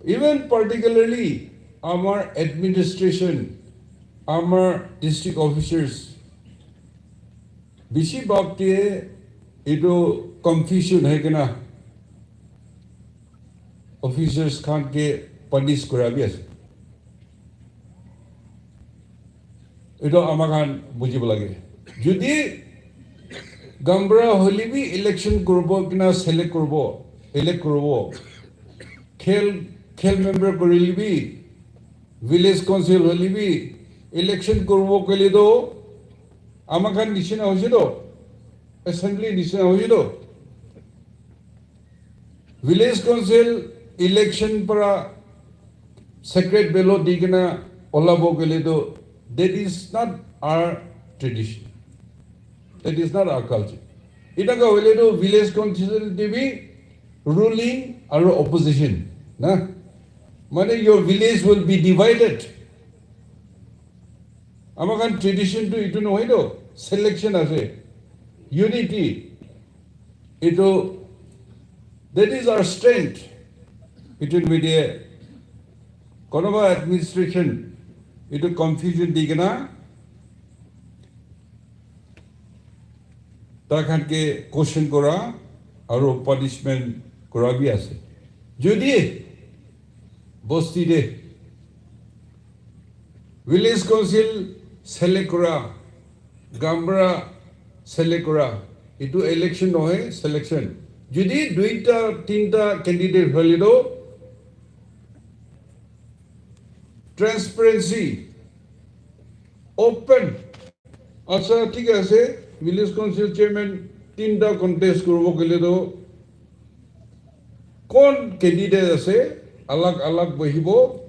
Even particularly amar administration, amar district officers, bishi bhag te etu confusion hoi kena officers khan ke punish kora bi ase. Etu ama khan bujibo lage. Jodi gaon bura hoile bi election koribo kena select koribo, elect koribo, khel, khel member korile bi, village council hoile bi, election koribo koile to ama khan nishina hoise to, assembly nishina hoise to. Village council election para secret ballot di kena olabo koile to, that is not our tradition. That is not our culture. Enaka hoile to village council te bi ruling aru opposition, na? Mane, your village will be divided. Ama khan tradition tu etu nohoi to, selection ase, unity. Etu, that is our strength. Etu media, konoba administration, etu confusion di kena, tai khan ke question kora aru punishment kora bi ase. Jodi bosti te village council select kora, gaon bura select kora, etu election nohoi, selection. Jodi duita, tinta candidate hoile to transparency, open. Acha, thik ase, village council chairman tinta contest koribo koile to, kon candidate ase, alag alag bohibo,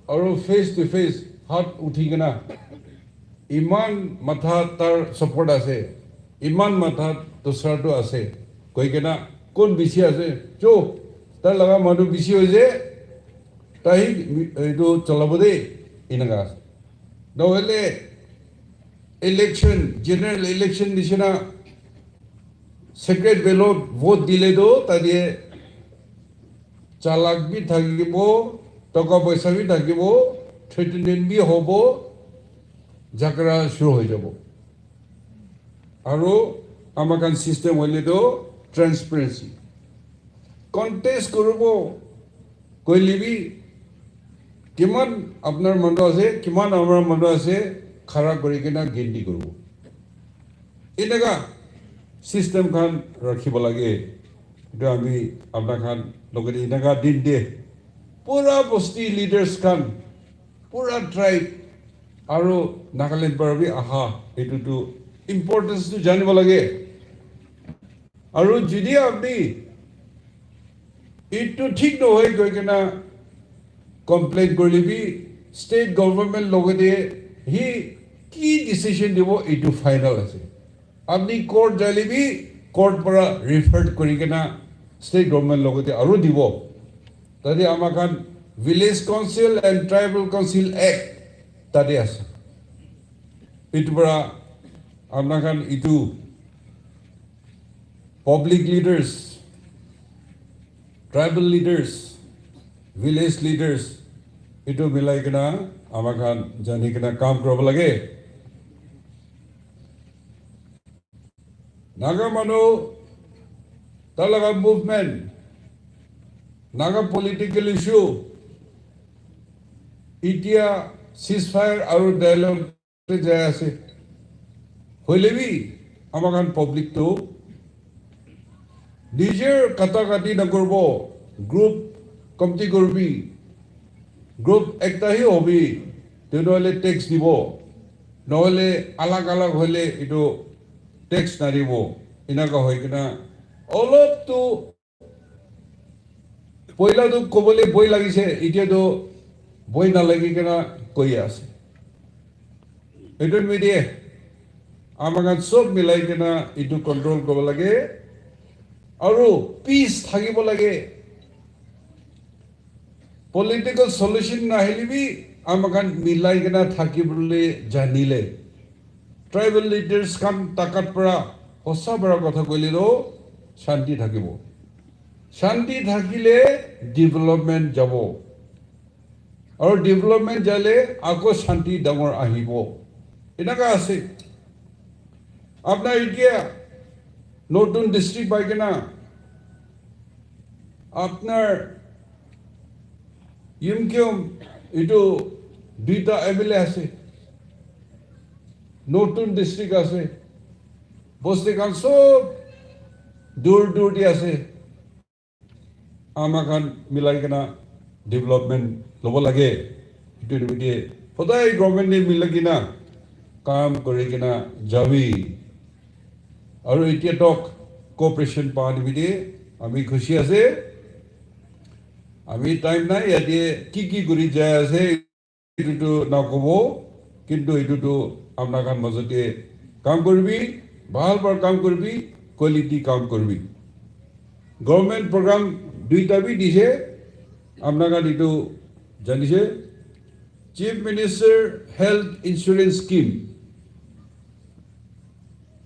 aru face to face, hat uthi kena, iman matha tar support ase, iman matha dusra tu ase, koi kena, kon bishi ase, cho, tar laga manu bishi hoise, tai etu cholabo de, enaka ase. Nohole election, general election nishina secret ballot vote dile to tate chalak bi thakibo, toka poisa bi thakibo, threatening bi hobo, jhagara shuru hoi jabo. Aru ama khan system hoile to transparency. Contest koribo koile bi kiman apnar manu ase, kiman amar manu ase, khara kori kena ginti koribo. Enaka system khan rakhibo lage. Etu ami apna khan logate enaka din de pura bosti leaders khan, pura tribe aru Nagaland para bi aha, etu tu importance tu janibo lage. Aru jodi apni etu thik nohoi koi kena complain korile bi state government logate hi ki decision dibo, etu final ase. Apni court jaile bi court para refer kori kena state government logate aru dibo. Tate ama khan Village Council and Tribal Council Act tate ase. Etu para apna khan etu public leaders, tribal leaders, village leaders, etu milai kena ama khan jani kena kam koribo lage. Naga manu, talaga movement, Naga political issue, itia ceasefire aru dialogue te jai ase. Hoile bi ama khan public tu nijer kata kati na koribo, group komti koribi, group ekta hi hobi, tenhole tax dibo, nohole alag alag hoile etu tax naribo. Enaka hoi kena olop tu poila tu kobole boi lagise, etia tu boi nalagi kena koi ase. Etu nimite ama khan sob milai kena etu control koribo lage aru peace thakibo lage. Political solution nahile bi ama khan milai kena thakibole janile, tribal leaders khan takat para hosa para kotha koile to shanti thakibo. Shanti thakile development jabo. Aru development jale ako shanti dangor ahibo. Enaka ase. Apna etia notun district pai kena apnar Yimkhiung etu duita M L A ase. Notun district ase. Bosti khan sob dur dur te ase. Ama khan milai kena development lobo lage. Etu nimite hodai government te milai kena kam kori kena jabi. Aru etia tok cooperation pa nimite ami khushi ase. Ami time nai yate ki ki kori jai ase, etu tu nakobo, kintu etu tu apna khan majote kam koribi, bhal bhal kam koribi, quality kam koribi. Government program duita bi dise, apna khan etu janise, Chief Minister Health Insurance Scheme.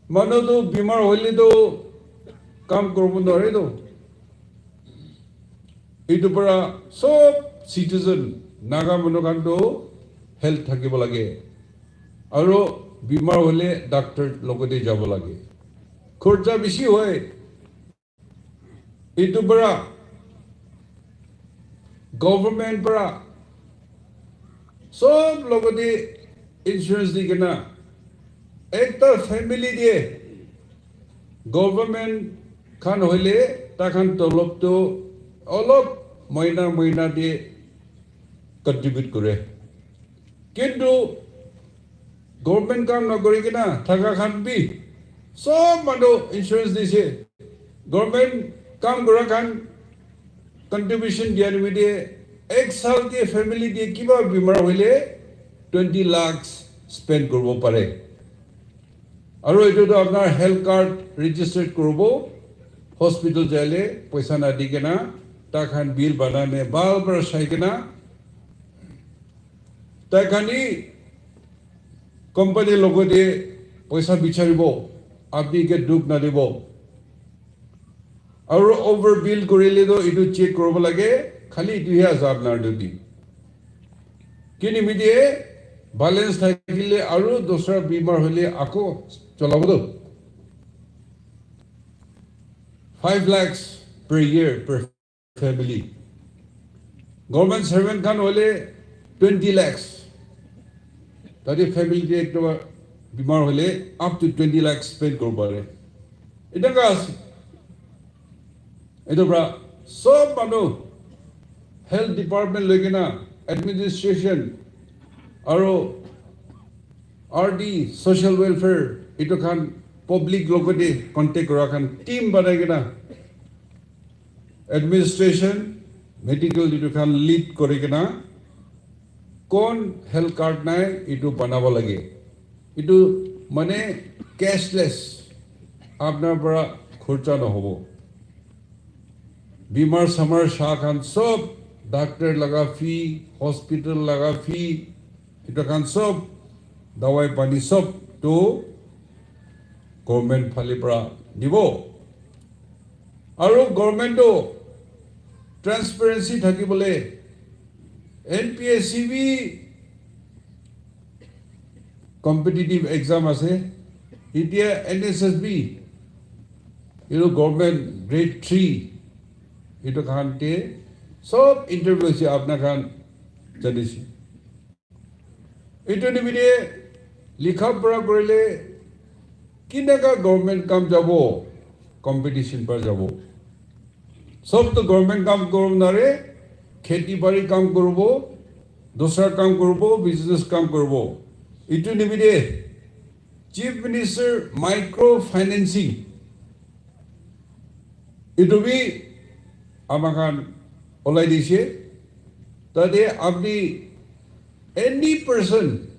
Manu tu bimar hoile tu kam koribo nare tu. Etu para sob citizen Naga manu khan tu health thakibo lage. Aru bimar hoile doctor logote jabo lage. Khorcha bishi hoy. Etu para government para sob logote insurance di kena ekta family te government khan hoile takhan tolop tu olop moina moina te contribute kore. Kintu government kam nokori kena thaka khan bi sob manu insurance dise. Government kam kora khan contribution dia nimite ek sal ke family te kiba bimar hoile twenty lakhs spend koribo pare. Aru etu tu apnar health card registered koribo, hospital jaile poisa na di kena, takhan bill banai ne bhal para sai kena, taikhan hi company logote poisa bicharibo, apni ke dukh na dibo. Aru over bill korile to etu check koribo lage, khali etu he ase apnar duty. Ki nimite balance thakile aru dusra bimar hoile ako cholabo to. Five lakhs per year per family. Government servant khan hoile twenty lakhs. Tate family te ekta bimar hoile up to twenty lakhs spend koribo pare. Enaka ase. Etu pra sob manu, health department loi kena, administration, aro R D, social welfare, etu khan public logote contact kura khan team banai kena, administration, medical etu khan lead kuri kena, kon health card nai, etu banabo lage. Etu mane cashless, apnar para khorcha nohobo. Bimar samar sha khan sob, doctor laga fee, hospital laga fee, etu khan sob, dawai pani sob tu government phale para dibo. Aru government tu transparency thaki bole N P S C bi competitive exam ase. Etia N S S B, you know, government grade three, etu khan te sob interview ase apna khan janishi. Etu nimite likha pura korile kinaka government kam jabo, competition para jabo. Sob to government kam koribo nare, kheti bari kam koribo, dusra kam koribo, business kam koribo. Etu nimite Chief Minister micro financing etu bi ama khan olai dise. Tate apni any person,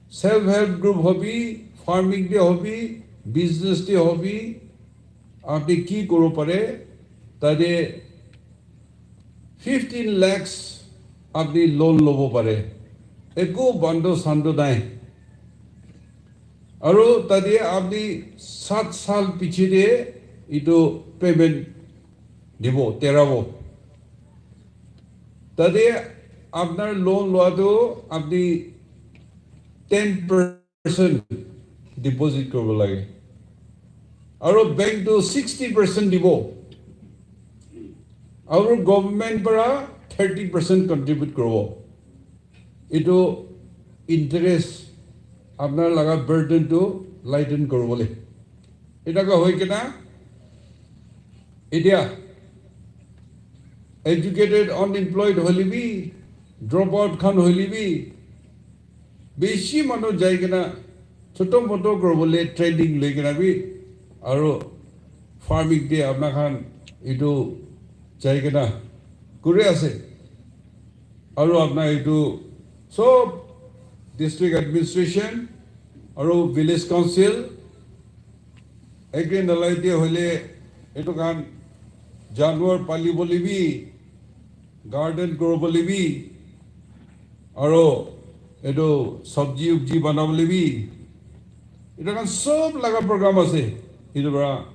self help group hobi, farming te hobi, business te hobi, apni ki koribo pare, tate fifteen lakhs apni loan lobo pare. Eko bando sando nai. Aru tate apni sat sal piche te etu payment dibo, terabo. Tate apnar loan loa tu apni ten percent deposit koribo lage. Aru bank tu sixty percent dibo. Aru government para thirty percent contribute koribo. Etu interest apnar laga burden tu lighten koribole. Enaka hoi kena etia educated unemployed hoile bi, drop out khan hoile bi, bishi manu jai kena choto moto koribole training loi kena bi aru farming te apna khan etu jai kena kuri ase. Aru apna etu sob district administration aru village council, agri nalai te hoile etu khan janwar pali bole bi, garden kori bole bi, aru etu sabji ubji bana bole bi, etu khan sob laga program ase. Etu para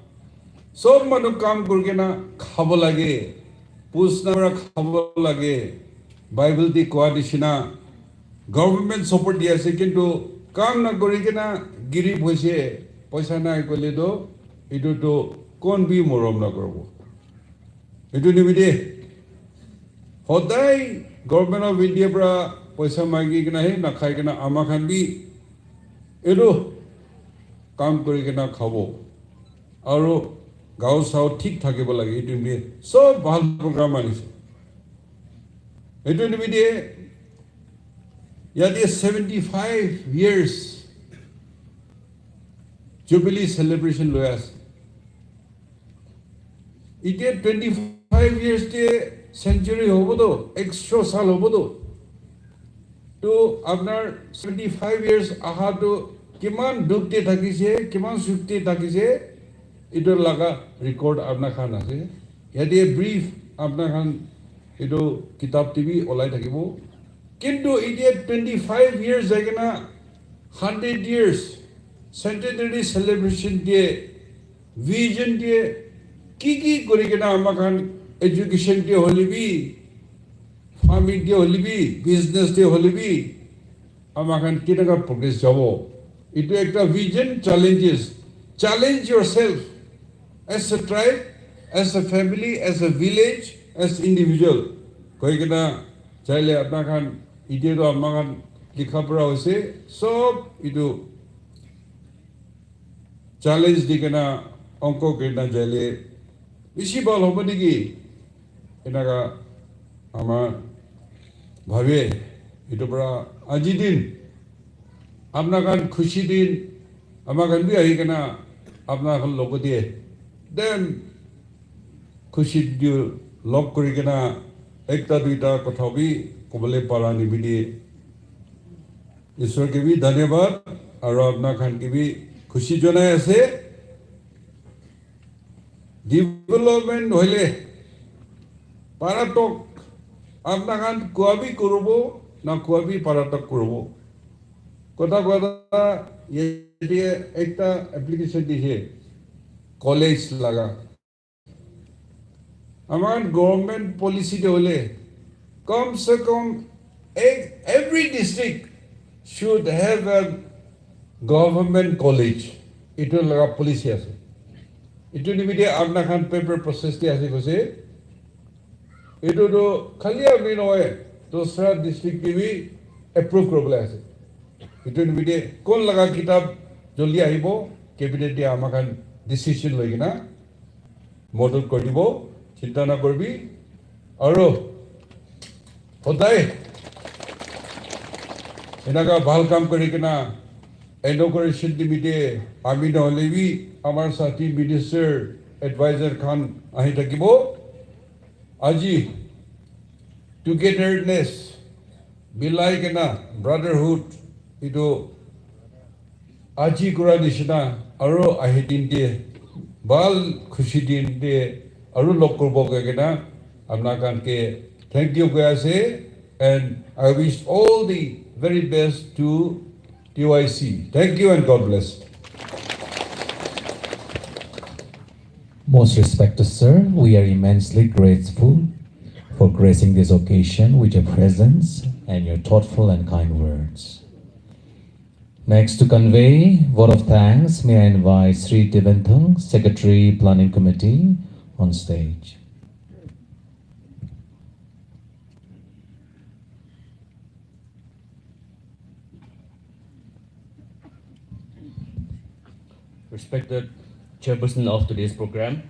sob manu kam kori kena khabo lage, pusna para khabo lage. Bible te koa nishina government support di ase, kintu kam na kori kena girib hoise, paisa nai koile to etu to kon bi morom na koribo. Etu nimite hodai Government of India para paisa magi kena he na khai kena ama khan bi etu kam kori kena khabo. Aru gao sao thik thakibo lage, etu nimite sob bhal program anise. Etu nimite yate seventy five years jubilee celebration loi ase. Etia twenty five years te century hobo to, ekso sal hobo to. To apnar seventy five years aha to kiman dukh te thakise, kiman sukh te thakise, etu laga record apna khan ase. Yate brief apna khan etu kitab te bi olai thakibo. Kintu etia twenty five years jai kena hundred years centenary celebration te vision te ki ki kori kena ama khan education te hoile bi, farming te hoile bi, business te hoile bi, ama khan kinaka progress jabo. Etu ekta vision challenges. Challenge yourself as a tribe, as a family, as a village, as individual. Koi kena chaile apna khan etia to ama khan likha pura hoise, sob etu challenge di kena onko kena jaile Bishi bhal hobo niki? Enaka ama bhabe, etu para aji din apna khan khushi din, ama khan bi ahi kena apna khan logote then khushi din log kuri kena ekta duita kotha bi kobole para nimite Isor ke bi dhanyabad aru apna khan ke bi khushi janai ase. Development hoile para tok apna khan kua bi kuribo na kua bi para tok kuribo. Kotha kotha yate ekta application dise college laga. Aman government policy de hoile kam se kam ek- every district should have a government college. Itu laga policy ase. Itu nimite apna khan paper process de ase koise. Itu tu khali apni nohoi, dusra district ke bi approve kuribole ase. Itu nimite kon laga kitab joldi ahibo, cabinet de ama khan decision loi kena model kuri dibo, chinta na koribi. Aru hodai enaka bhal kam kuri kena inauguration nimite ami nohole bi amar sathi minister advisor khan ahi thakibo. Aji togetherness milai kena brotherhood itu aji kura nishina aru ahi din de bhal khushi din de aru log kurbo koi kena apna khan ke thank you koi ase, and I wish all the very best to T Y C. Thank you and God bless. Most respected sir, we are immensely grateful for gracing this occasion with your presence and your thoughtful and kind words. Next to convey vote of thanks, may I invite Sri Tiventhang, Secretary Planning Committee, on stage. Respected chairperson of today's program,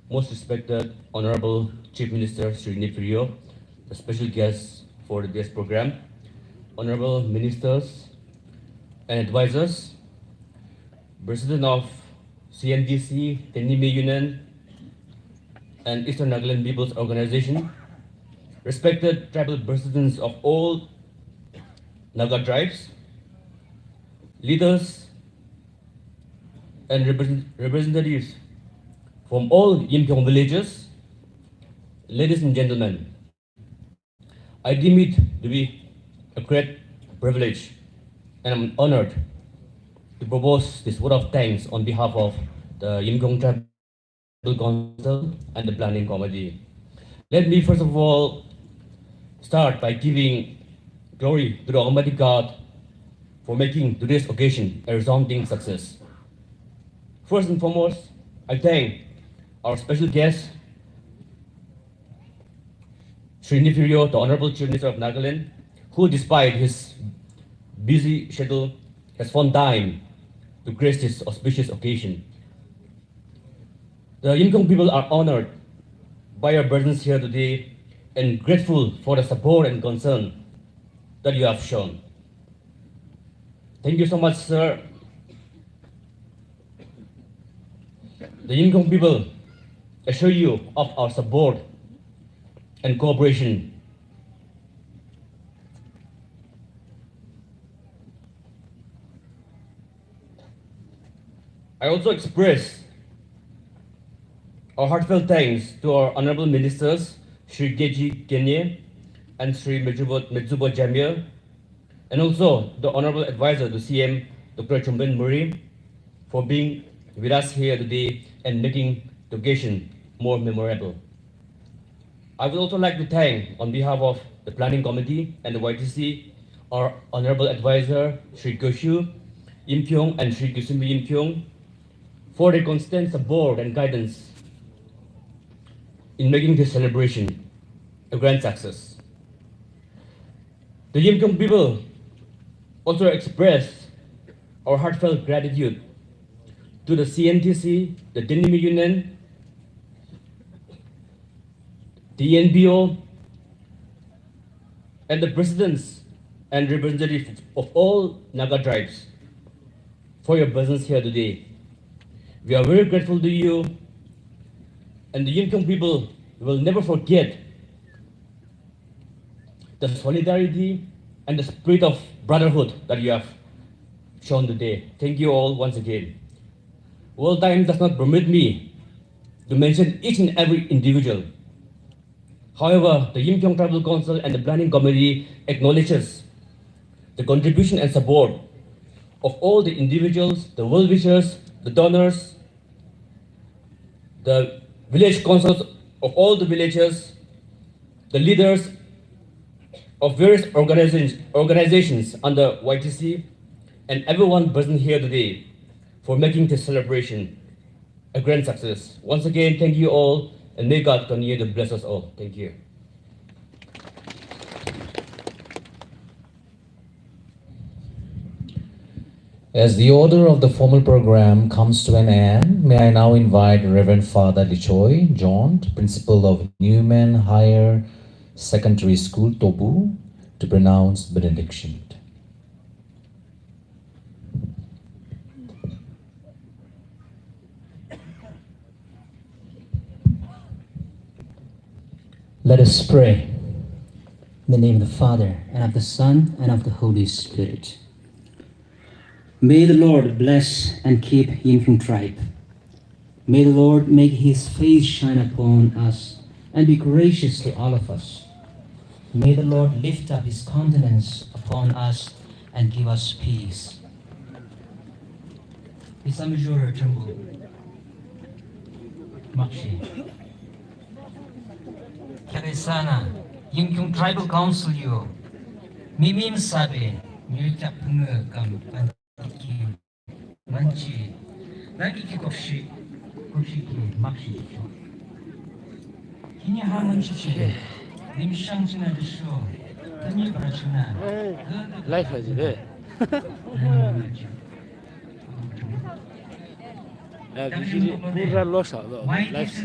most respected Honorable Chief Minister Shri Neiphiu Rio, the special guest for today's program, Honorable Ministers and Advisors, President of C N T C, Tenyimi Union, and Eastern Nagaland People's Organization, respected tribal presidents of all Naga tribes, leaders, and represent- representatives from all Yimkhiung villages, ladies and gentlemen, I deem it to be a great privilege and I'm honored to propose this vote of thanks on behalf of the Yimkhiung Tribal Council and the Planning Committee. Let me first of all start by giving glory to the Almighty God for making today's occasion a resounding success. First and foremost, I thank our special guest, Shri Neiphiu Rio, the Honorable Chief Minister of Nagaland, who, despite his busy schedule, has found time to grace this auspicious occasion. The Yimkhiung people are honored by your presence here today and grateful for the support and concern that you have shown. Thank you so much, sir. The Yimkhiung people assure you of our support and cooperation. I also express our heartfelt thanks to our Honorable Ministers, Shri K G Kenye and Shri Metsubo Jamir, and also the Honorable Advisor to C M, Doctor Chomben Murry, for being with us here today and making the occasion more memorable. I would also like to thank, on behalf of the Planning Committee and the Y T C, our Honorable Advisor, Shri Koshu Yimkhiung and Shri Kusumi Yimkhiung, for their constant support and guidance in making this celebration a grand success. The Yimkhiung people also express our heartfelt gratitude to the C N T C, the Tenyimi Union, the N P O, and the presidents and representatives of all Naga tribes for your presence here today. We are very grateful to you, and the Yimkhiung people will never forget the solidarity and the spirit of brotherhood that you have shown today. Thank you all once again. Well, time does not permit me to mention each and every individual. However, the Yimkhiung Tribal Council and the Planning Committee acknowledges the contribution and support of all the individuals, the well-wishers, the donors, the village councils of all the villages, the leaders of various organizations, organizations under Y T C, and everyone present here today for making this celebration a grand success. Once again, thank you all, and may God continue to bless us all. Thank you. As the order of the formal program comes to an end, may I now invite Reverend Father Lichoi John, Principal of Newman Higher Secondary School, Tobu, to pronounce benediction. Let us pray. In the name of the Father, and of the Son, and of the Holy Spirit. May the Lord bless and keep Yimkhiung tribe. May the Lord make his face shine upon us and be gracious to all of us. May the Lord lift up his countenance upon us and give us peace. Isamjur Trimble. Makshi. Kyarisana, Yimkhiung Tribal Council yo. Mimim sabe, nyuchap nge kam panki. Manchi, nagi ki kopshi, kopshi ki makshi. Kini ha manchi che, nimshang china disho, tani brachina. Life aji de. Ya, bisi pura loss out. Life.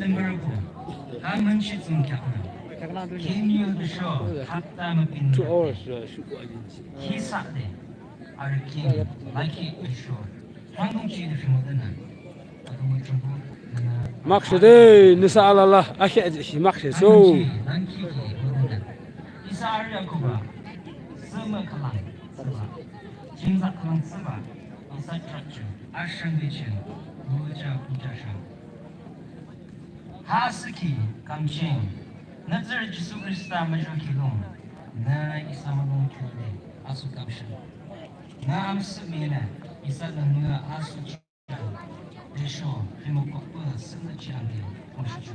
Two hours, uh, shoot. Makshi de, nisa alala, akhe aji shi makshi so. Isa ari akuba, sama kalang, sama. Jinza kalang sama. Isa chachu, ashang de chen, muja puja shang. Hasiki, kamching. Nazar Jisu Krista majo kilong. Na isa malong kilde, asu kamshan. Na amsu mina, isa na nuna asu. Desho, himo kokpa, sena chiang de, koshu chu.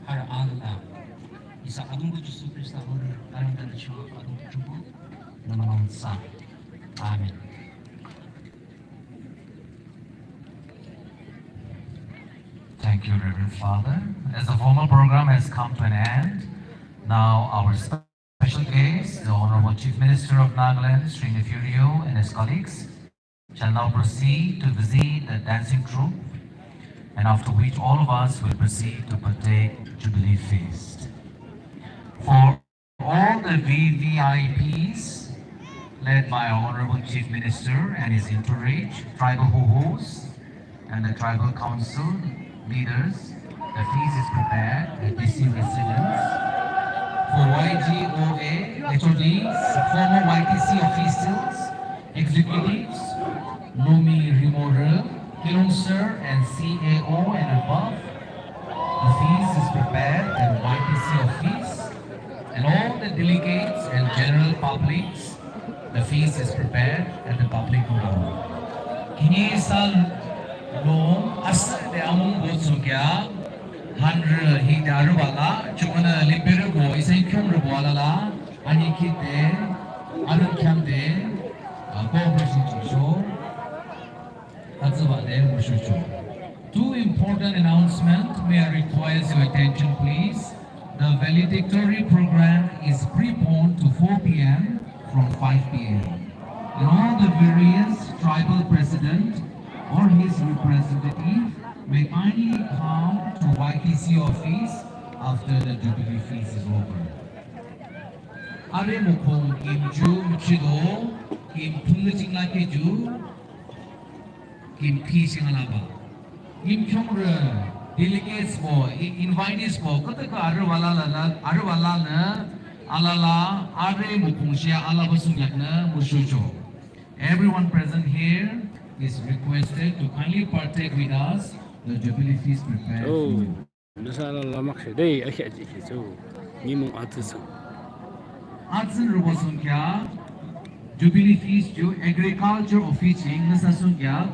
Har Allah. Isa adung ko Jisu Krista hori, arang dan chu, adung chu, namansa. Amen. Thank you, Reverend Father. As the formal program has come to an end, now our special guest, the Honorable Chief Minister of Nagaland, Shri Neiphiu Rio, and his colleagues, shall now proceed to visit the dancing troupe, and after which all of us will proceed to partake Jubilee Feast. For all the V V I Ps, led by our Honorable Chief Minister and his entourage, tribal hohos, and the tribal council leaders, the feast is prepared at D C residence. For Y G O A, H O Ds, former Y T C officials, executives, Nomi Rimore, Kilong Sir, and C A O and above, the feast is prepared at Y T C office, and all the delegates and general publics, the feast is prepared at the public hall. Kini sal lo asa de amung bot sukya, hundred hi daru bala, chukana lipiru bo, isai kyung ru bo alala, ani kite, anu kyam de, a, cooperation to show. Two important announcement, may I request your attention, please? The valedictory program is preponed to four p m from five p m. And all the various tribal president or his representative may kindly come to Y T C office After the Jubilee feast is over. Are Mukhung kim ju mchido, kim phung ching la ke ju, kim phi sing la ba. Kim chong re delegates mo, i- invitees mo, kata ka are wala la la, are wala na, ala la, are Mukhung shia ala ba sung yak na, mushu cho. Everyone present here is requested to kindly partake with us the Jubilee feast prepared for you. Nasa la lamak se dei, ahi aji ki so. Ni mong atu so. Atsin rubo sungkya, Jubilee feast ju agriculture office ing nasa sungkya.